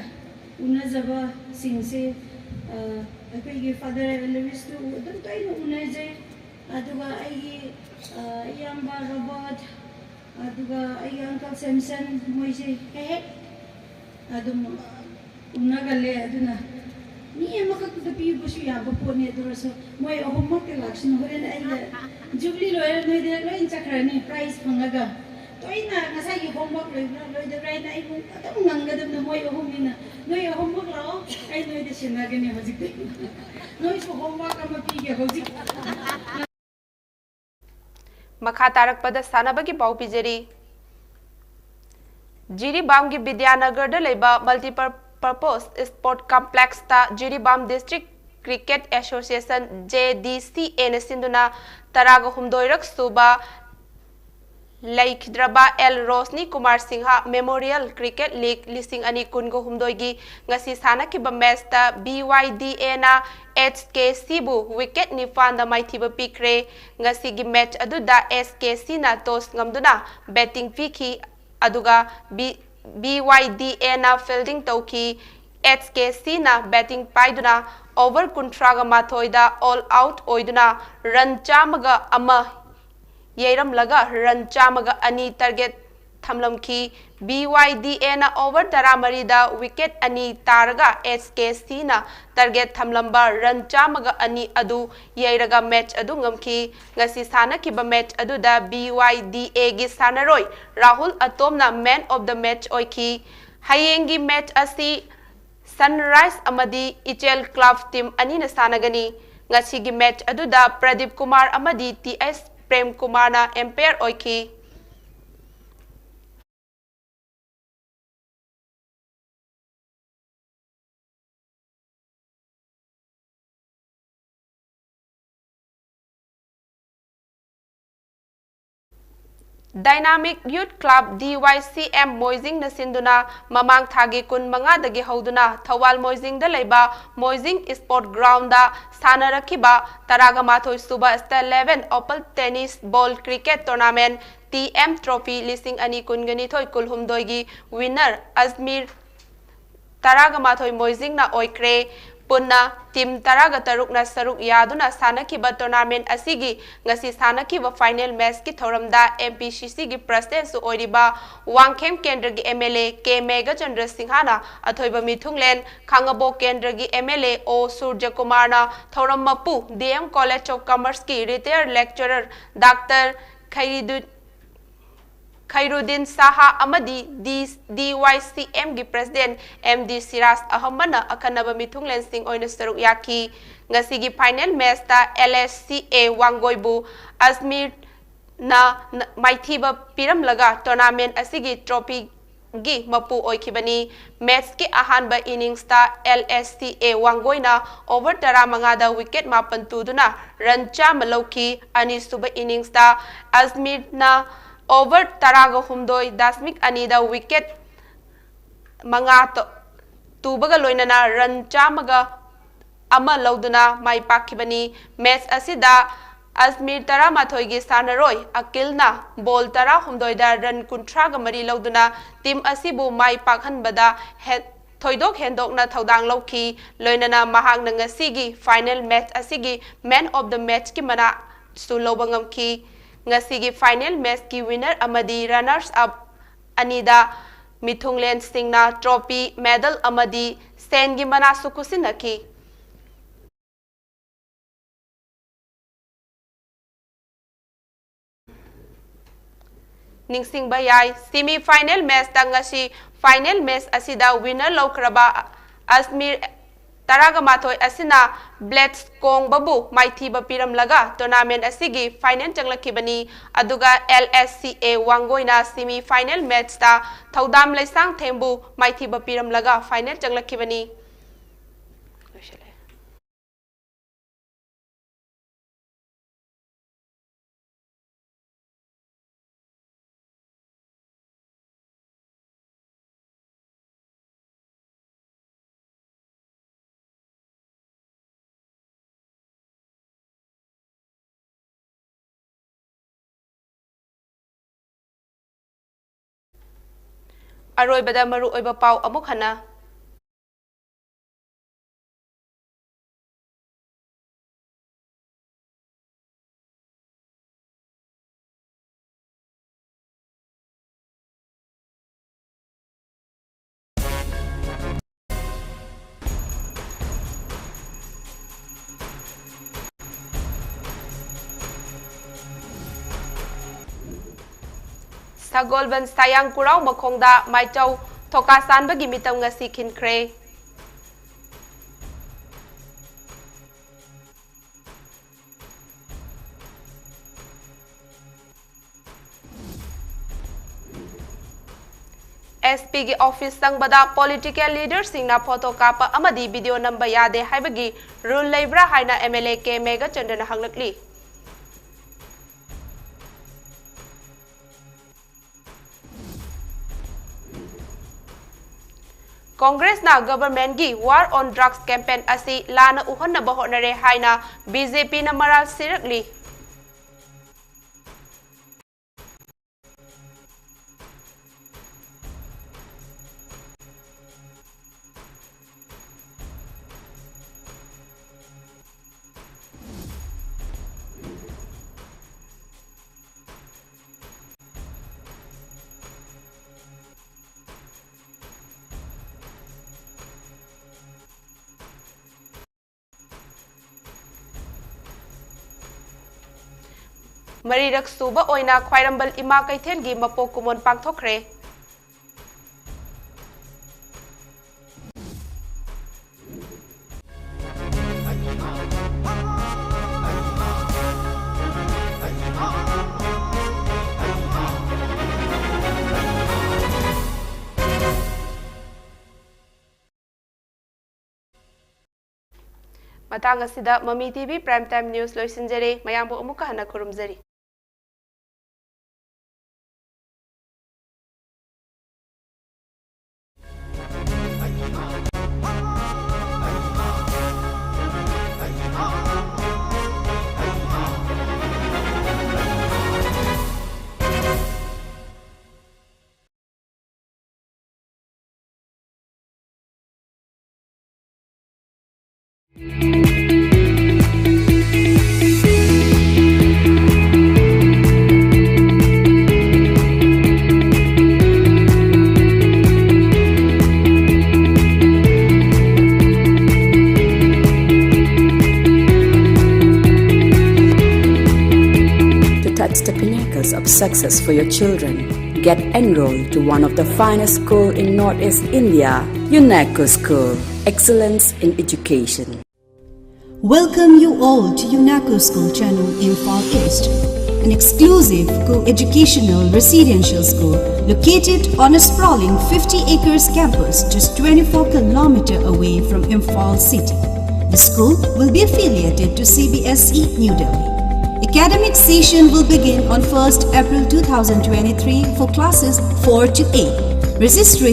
ꯎꯅꯖꯕꯁꯤꯡꯁꯦ, ꯑ, ꯑꯩꯈꯣꯏꯒꯤ ꯐꯥꯗꯔ ꯂꯨꯏꯁꯇꯨ ꯑꯗꯨꯝ ꯇꯣꯏꯅ ꯎꯅꯖꯩ꯫ ꯑꯗꯨꯒ ꯑꯩꯒꯤ, ꯑ, ꯏꯌꯥꯝꯕ ꯔꯣꯕꯔꯠ, ꯑꯗꯨꯒ ꯑꯩꯒꯤ ꯑꯪꯀꯜ ꯁꯦꯝꯁꯟ, ꯃꯣꯏꯁꯦ ꯍꯦꯛ ꯍꯦꯛ ꯑꯗꯨꯝ ꯎꯅꯒꯜꯂꯦ꯫ ꯑꯗꯨꯅ ꯃꯤ ꯑꯃꯈꯛꯇꯗ ꯄꯤꯕꯁꯨ ꯌꯥꯕ ꯄꯣꯠꯅꯤ꯫ ꯑꯗꯨ ꯑꯣꯏꯔꯁꯨ ꯃꯣꯏ ꯑꯍꯨꯝꯃꯛꯇꯤ ꯂꯥꯛꯁꯤꯅ ꯍꯣꯔꯦꯟ ꯑꯩꯅ ꯖꯨꯕꯤꯂꯤ ꯂꯣꯏꯔ ꯅꯣꯏꯗ ꯂꯣꯏ ꯆꯠꯈ꯭ꯔꯅꯤ ꯄ꯭ꯔꯥꯏꯖ ꯐꯪꯉꯒ꯫ ꯑꯩꯅ ꯉꯁꯥꯏꯒꯤ homework ꯂꯣꯏꯕ꯭ꯔꯥ ꯂꯣꯏꯗꯕ꯭ꯔꯥ ꯍꯥꯏꯅ ꯑꯩꯕꯨ ꯑꯗꯨꯝ ꯉꯪꯒꯗꯕꯅ ꯃꯣꯏ ꯑꯍꯨꯝꯅꯤꯅ꯫ ꯅꯣꯏ ꯑꯍꯨꯝꯃꯛ ꯂꯥꯛꯑꯣ, ꯑꯩ ꯅꯣꯏꯗ ꯁꯤꯟꯅꯒꯅꯤ ꯍꯧꯖꯤꯛꯇꯤ꯫ ꯅꯣꯏꯁꯨ homework ꯑꯃ ꯄꯤꯒꯦ ꯍꯧꯖꯤꯛ꯫ ꯃꯈꯥ ꯇꯥꯔꯛꯄꯗ ꯁꯥꯟꯅꯕꯒꯤ ꯄꯥꯎ ꯄꯤꯖꯔꯤ꯫ ꯖꯤꯔꯤꯕꯥꯝꯒꯤ ꯕꯤꯗ꯭ꯌꯥꯅꯒꯔꯗ ꯂꯩꯕ multipurpose sport complexꯇ Jiribam District Cricket Association, J D C Aꯅ ꯁꯤꯟꯗꯨꯅ ꯇꯔꯥꯒ ꯍꯨꯝꯗꯣꯏꯔꯛ ꯁꯨꯕ ꯂꯩꯈꯤꯗ꯭ꯔꯕ L Roshni Kumar Singh Memorial Cricket League ꯂꯤꯁꯤꯡ ꯑꯅꯤ ꯀꯨꯟꯒ ꯍꯨꯝꯗꯣꯏꯒꯤ ꯉꯁꯤ ꯁꯥꯟꯅꯈꯤꯕ matchꯇ B Y D Aꯅ H K Cꯕꯨ wicket ꯅꯤꯄꯥꯟꯗ ꯃꯥꯏꯊꯤꯕ ꯄꯤꯈ꯭ꯔꯦ꯫ ꯉꯁꯤꯒꯤ match ꯑꯗꯨꯗ H K Cꯅ toss ꯉꯝꯗꯨꯅ batting ꯄꯤꯈꯤ, ꯑꯗꯨꯒ B-, B Y D Aꯅ fielding ꯇꯧꯈꯤ꯫ H K Cꯅ batting ꯄꯥꯏꯗꯨꯅ over ꯀꯨꯟꯊ꯭ꯔꯥꯒ ꯃꯥꯊꯣꯏꯗ all out ꯑꯣꯏꯗꯨꯅ run ꯆꯥꯝꯃꯒ ꯑꯃ ꯌꯩꯔꯝꯂꯒ run ꯆꯥꯝꯃꯒ ꯑꯅꯤ target ꯊꯝꯂꯝꯈꯤ꯫ B Y D Aꯅ over ꯇꯔꯥꯃꯔꯤꯗ wicket ꯑꯅꯤ ꯇꯥꯔꯒ H K Cꯅ target ꯊꯝꯂꯝꯕ run ꯆꯥꯝꯃꯒ ꯑꯅꯤ ꯑꯗꯨ ꯌꯩꯔꯒ match ꯑꯗꯨ ꯉꯝꯈꯤ꯫ ꯉꯁꯤ ꯁꯥꯟꯅꯈꯤꯕ match ꯑꯗꯨꯗ B Y D Aꯒꯤ ꯁꯥꯟꯅꯔꯣꯏ Rahul ꯑꯇꯣꯝꯅ man of the match ꯑꯣꯏꯈꯤ꯫ ꯍꯌꯦꯡꯒꯤ match ꯑꯁꯤ Sunrise ꯑꯃꯗꯤ ꯏꯆꯦꯜ club team ꯑꯅꯤꯅ ꯁꯥꯟꯅꯒꯅꯤ꯫ ꯉꯁꯤꯒꯤ match ꯑꯗꯨꯗ ꯄ꯭ꯔꯗꯤꯞ ꯀꯨꯃꯥꯔ ꯑꯃꯗꯤ T S ꯄ꯭ꯔꯦꯝ ꯀꯨꯃꯥꯔꯅ umpire ꯑꯣꯏꯈꯤ꯫ Dynamic Youth Club D Y C M ꯃꯣꯏꯖꯤꯡꯅ ꯁꯤꯟꯗꯨꯅ ꯃꯃꯥꯡ ꯊꯥꯒꯤ ꯀꯨꯟꯃꯉꯥꯗꯒꯤ ꯍꯧꯗꯨꯅ ꯊꯧꯕꯥꯜ ꯃꯣꯏꯖꯤꯡꯗ ꯂꯩꯕ ꯃꯣꯏꯖꯤꯡ Sport Groundꯗ ꯁꯥꯟꯅꯔꯛꯈꯤꯕ ꯇꯔꯥꯒ ꯃꯥꯊꯣꯏ ꯁꯨꯕ State Level Open Tennis Ball Cricket Tournament T M Trophy ꯂꯤꯁꯤꯡ ꯑꯅꯤ ꯀꯨꯟꯒ ꯅꯤꯊꯣꯏ ꯀꯨꯜꯍꯨꯝꯗꯣꯏꯒꯤ winner ꯑꯖꯃꯤꯔ ꯇꯔꯥꯒ ꯃꯥꯊꯣꯏ ꯃꯣꯏꯖꯤꯡꯅ ꯑꯣꯏꯈ꯭ꯔꯦ꯫ ꯄꯨꯟꯅ team ꯇꯔꯥꯒ ꯇꯔꯨꯛꯅ ꯁꯔꯨꯛ ꯌꯥꯗꯨꯅ ꯁꯥꯟꯅꯈꯤꯕ tournament ꯑꯁꯤꯒꯤ ꯉꯁꯤ ꯁꯥꯟꯅꯈꯤꯕ final matchꯀꯤ ꯊꯧꯔꯝꯗ M P C Cꯒꯤ presidentꯁꯨ ꯑꯣꯏꯔꯤꯕ ꯋꯥꯡꯈꯦꯝ ꯀꯦꯟꯗ꯭ꯔꯒꯤ M L A K Meghachandra ꯁꯤꯡꯍꯅ ꯑꯊꯣꯏꯕ ꯃꯤꯊꯨꯡꯂꯦꯟ, ꯈꯥꯉꯕꯣꯛ ꯀꯦꯟꯗ꯭ꯔꯒꯤ M L A O ꯁꯨꯔꯖꯀꯨꯃꯥꯔꯅ ꯊꯧꯔꯝ ꯃꯄꯨ D M College of Commerceꯀꯤ retired lecturer Doctor ꯈꯩꯔꯤꯗꯨ-, ꯈꯩꯔꯨꯗꯤꯟ ꯁꯥꯍꯥ ꯑꯃꯗꯤ ꯗꯤ-, ꯗꯤ ꯋꯥꯏ ꯁꯤ ꯑꯦꯝꯒꯤ ꯄ꯭ꯔꯦꯁꯤꯗꯦꯟꯠ ꯑꯦꯝ ꯗꯤ ꯁꯤꯔꯥꯖ ꯑꯍꯃꯟꯅ ꯑꯈꯟꯅꯕ ꯃꯤꯊꯨꯡꯂꯦꯟꯁꯤꯡ ꯑꯣꯏꯅ ꯁꯔꯨꯛ ꯌꯥꯈꯤ꯫ ꯉꯁꯤꯒꯤ ꯐꯥꯏꯅꯦꯜ ꯃꯦꯆꯇ ꯑꯦꯜ ꯑꯦꯁ ꯁꯤ ꯑꯦ ꯋꯥꯡꯒꯣꯏꯕꯨ ꯑꯖꯃꯤꯔꯅ ꯅ-, ꯃꯥꯏꯊꯤꯕ ꯄꯤꯔꯝꯂꯒ ꯇꯣꯔꯅꯥꯃꯦꯟꯠ ꯑꯁꯤꯒꯤ ꯇ꯭ꯔꯣꯐꯤꯒꯤ ꯃꯄꯨ ꯑꯣꯏꯈꯤꯕꯅꯤ꯫ ꯃꯦꯆꯀꯤ ꯑꯍꯥꯟꯕ ꯏꯅꯤꯡꯁꯇ ꯑꯦꯜ ꯑꯦꯁ ꯁꯤ ꯑꯦ ꯋꯥꯡꯒꯣꯏꯅ ꯑꯣꯚꯔ ꯇꯔꯥꯃꯉꯥꯗ ꯋꯤꯀꯦꯠ ꯃꯥꯄꯟ ꯇꯨꯗꯨꯅ ꯔꯟ ꯆꯥꯝꯃ ꯂꯧꯈꯤ꯫ ꯑꯅꯤꯁꯨꯕ ꯏꯅꯤꯡꯁꯇ ꯑꯖꯃꯤꯔꯅ ꯑꯣꯚꯔ ꯇꯔꯥꯒ ꯍꯨꯝꯗꯣꯏ ꯗꯁꯃꯤꯛ ꯑꯅꯤꯗ ꯋꯤꯀꯦꯠ ꯃꯉꯥ ꯇ-, ꯇꯨꯕꯒ ꯂꯣꯏꯅꯅ ꯔꯟ ꯆꯥꯝꯃꯒ ꯑꯃ ꯂꯧꯗꯨꯅ ꯃꯥꯏ ꯄꯥꯛꯈꯤꯕꯅꯤ꯫ ꯃꯦꯆ ꯑꯁꯤꯗ ꯑꯖꯃꯤꯔ ꯇꯔꯥꯃꯥꯊꯣꯏꯒꯤ ꯁꯥꯟꯅꯔꯣꯏ ꯑꯀꯤꯜꯅ ꯕꯣꯜ ꯇꯔꯥꯍꯨꯝꯗꯣꯏꯗ ꯔꯟ ꯀꯨꯟꯊ꯭ꯔꯥꯒ ꯃꯔꯤ ꯂꯧꯗꯨꯅ ꯇꯤꯝ ꯑꯁꯤꯕꯨ ꯃꯥꯏ ꯄꯥꯛꯍꯟꯕꯗ ꯍꯦ-, ꯊꯣꯏꯗꯣꯛ ꯍꯦꯟꯗꯣꯛꯅ ꯊꯧꯗꯥꯡ ꯂꯧꯈꯤ꯫ ꯂꯣꯏꯅꯅ ꯃꯍꯥꯛꯅ ꯉꯁꯤꯒꯤ ꯐꯥꯏꯅꯦꯜ ꯃꯦꯆ ꯑꯁꯤꯒꯤ ꯃꯦꯟ ꯑꯣꯐ ꯗ ꯃꯦꯆꯀꯤ ꯃꯅꯥꯁꯨ ꯂꯧꯕ ꯉꯝꯈꯤ꯫ ꯉꯁꯤꯒꯤ ꯐꯥꯏꯅꯦꯜ ꯃꯦꯆꯀꯤ ꯋꯤꯅꯔ ꯑꯃꯗꯤ ꯔꯅꯔꯁ ꯑꯞ ꯑꯅꯤꯗ ꯃꯤꯊꯨꯡꯂꯦꯟꯁꯤꯡꯅ ꯇ꯭ꯔꯣꯐꯤ, ꯃꯦꯗꯜ ꯑꯃꯗꯤ ꯁꯦꯟꯒꯤ ꯃꯅꯥꯁꯨ ꯈꯨꯠꯁꯤꯟꯅꯈꯤ꯫ ꯅꯤꯡꯁꯤꯡꯕ ꯌꯥꯏ, ꯁꯤꯃꯤ ꯐꯥꯏꯅꯦꯜ ꯃꯦꯆꯇ ꯉꯁꯤ ꯐꯥꯏꯅꯦꯜ ꯃꯦꯆ ꯑꯁꯤꯗ ꯋꯤꯅꯔ ꯂꯧꯈ꯭ꯔꯕ ꯑꯖꯃꯤꯔ ꯇꯔꯥꯒ ꯃꯥꯊꯣꯏ ꯑꯁꯤꯅ ꯕ꯭ꯂꯦꯠꯁ ꯀꯣꯡꯕꯕꯨ ꯃꯥꯏꯊꯤꯕ ꯄꯤꯔꯝꯂꯒ ꯇꯣꯔꯅꯥꯃꯦꯟ ꯑꯁꯤꯒꯤ ꯐꯥꯏꯅꯦꯜ ꯆꯪꯂꯛꯈꯤꯕꯅꯤ꯫ ꯑꯗꯨꯒ ꯑꯦꯜ ꯑꯦꯁ ꯁꯤ ꯑꯦ ꯋꯥꯡꯒꯣꯏꯅ ꯁꯤꯃꯤ ꯐꯥꯏꯅꯦꯜ ꯃꯦꯆꯇ ꯊꯧꯗꯥꯝ ꯂꯩꯁꯥꯡꯊꯦꯝꯕꯨ ꯃꯥꯏꯊꯤꯕ ꯄꯤꯔꯝꯂꯒ ꯐꯥꯏꯅꯦꯜ ꯆꯪꯂꯛꯈꯤꯕꯅꯤ꯫ ꯂꯣꯏꯁꯤꯜꯂꯦ꯫ ꯑꯔꯣꯏꯕꯗ ꯃꯔꯨꯑꯣꯏꯕ ꯄꯥꯎ ꯑꯃꯨꯛ ꯍꯟꯅ꯫ ꯁꯒꯣꯜꯕꯟ ꯁꯥꯌꯥꯡ ꯀꯨꯔꯥꯎ ꯃꯈꯣꯡꯗ ꯃꯥꯏꯆꯧ ꯊꯣꯀꯥ ꯁꯥꯟꯕꯒꯤ ꯃꯤꯇꯝ ꯉꯁꯤ ꯈꯤꯟꯈ꯭ꯔꯦ꯫ ꯑꯦꯁ ꯄꯤꯒꯤ ꯑꯣꯐꯤꯁ ꯆꯪꯕꯗ ꯄꯣꯂꯤꯇꯤꯀꯦꯜ ꯂꯤꯗꯔꯁꯤꯡꯅ ꯐꯣꯇꯣ ꯀꯥꯞꯄ ꯑꯃꯗꯤ ꯚꯤꯗꯤꯑꯣ ꯅꯝꯕ ꯌꯥꯗꯦ ꯍꯥꯏꯕꯒꯤ ꯔꯨꯜ ꯂꯩꯕ꯭ꯔꯥ ꯍꯥꯏꯅ ꯑꯦꯝ ꯑꯦꯜ ꯑꯦ ꯀꯦ ꯃꯦꯘꯆꯟꯗ꯭ꯔꯅ ꯍꯪꯂꯛꯂꯤ꯫ ꯀꯣꯡꯒ꯭ꯔꯦꯁꯅ ꯒꯚꯔꯟꯃꯦꯟꯠꯀꯤ War on Drugs campaign ꯑꯁꯤ ꯂꯥꯟꯅ ꯎꯍꯟꯅꯕ ꯍꯣꯠꯅꯔꯦ ꯍꯥꯏꯅ ꯕꯤ ꯖꯦ ꯄꯤꯅ ꯃꯔꯥꯜ ꯁꯤꯔꯛꯂꯤ꯫ ꯃꯔꯤꯔꯛ ꯁꯨꯕ ꯑꯣꯏꯅ ꯈ꯭ꯋꯥꯏꯔꯝꯕꯟ ꯏꯃꯥ ꯀꯩꯊꯦꯜꯒꯤ ꯃꯄꯣꯛ ꯀꯨꯝꯑꯣꯟ ꯄꯥꯡꯊꯣꯛꯈ꯭ꯔꯦ꯫ ꯃꯇꯥꯡ ꯑꯁꯤꯗ ꯃꯃꯤ T V Prime Time News ꯂꯣꯏꯁꯤꯟꯖꯔꯦ꯫ ꯃꯌꯥꯝꯕꯨ ꯑꯃꯨꯛꯀ ꯍꯟꯅ ꯈꯨꯔꯨꯝꯖꯔꯤ꯫ To touch the pinnacles of success for your children. Get enrolled to one of the finest school in Northeast India, UNECO School. Excellence in education. Welcome you all to UNECO School Channel Imphal East, an exclusive co-educational residential school located on a sprawling fifty acres campus just twenty-four kilometer away from Imphal city. The school will be affiliated to C B S E New Delhi. Academic session will begin on first April two thousand twenty-three for classes four to eight. Registration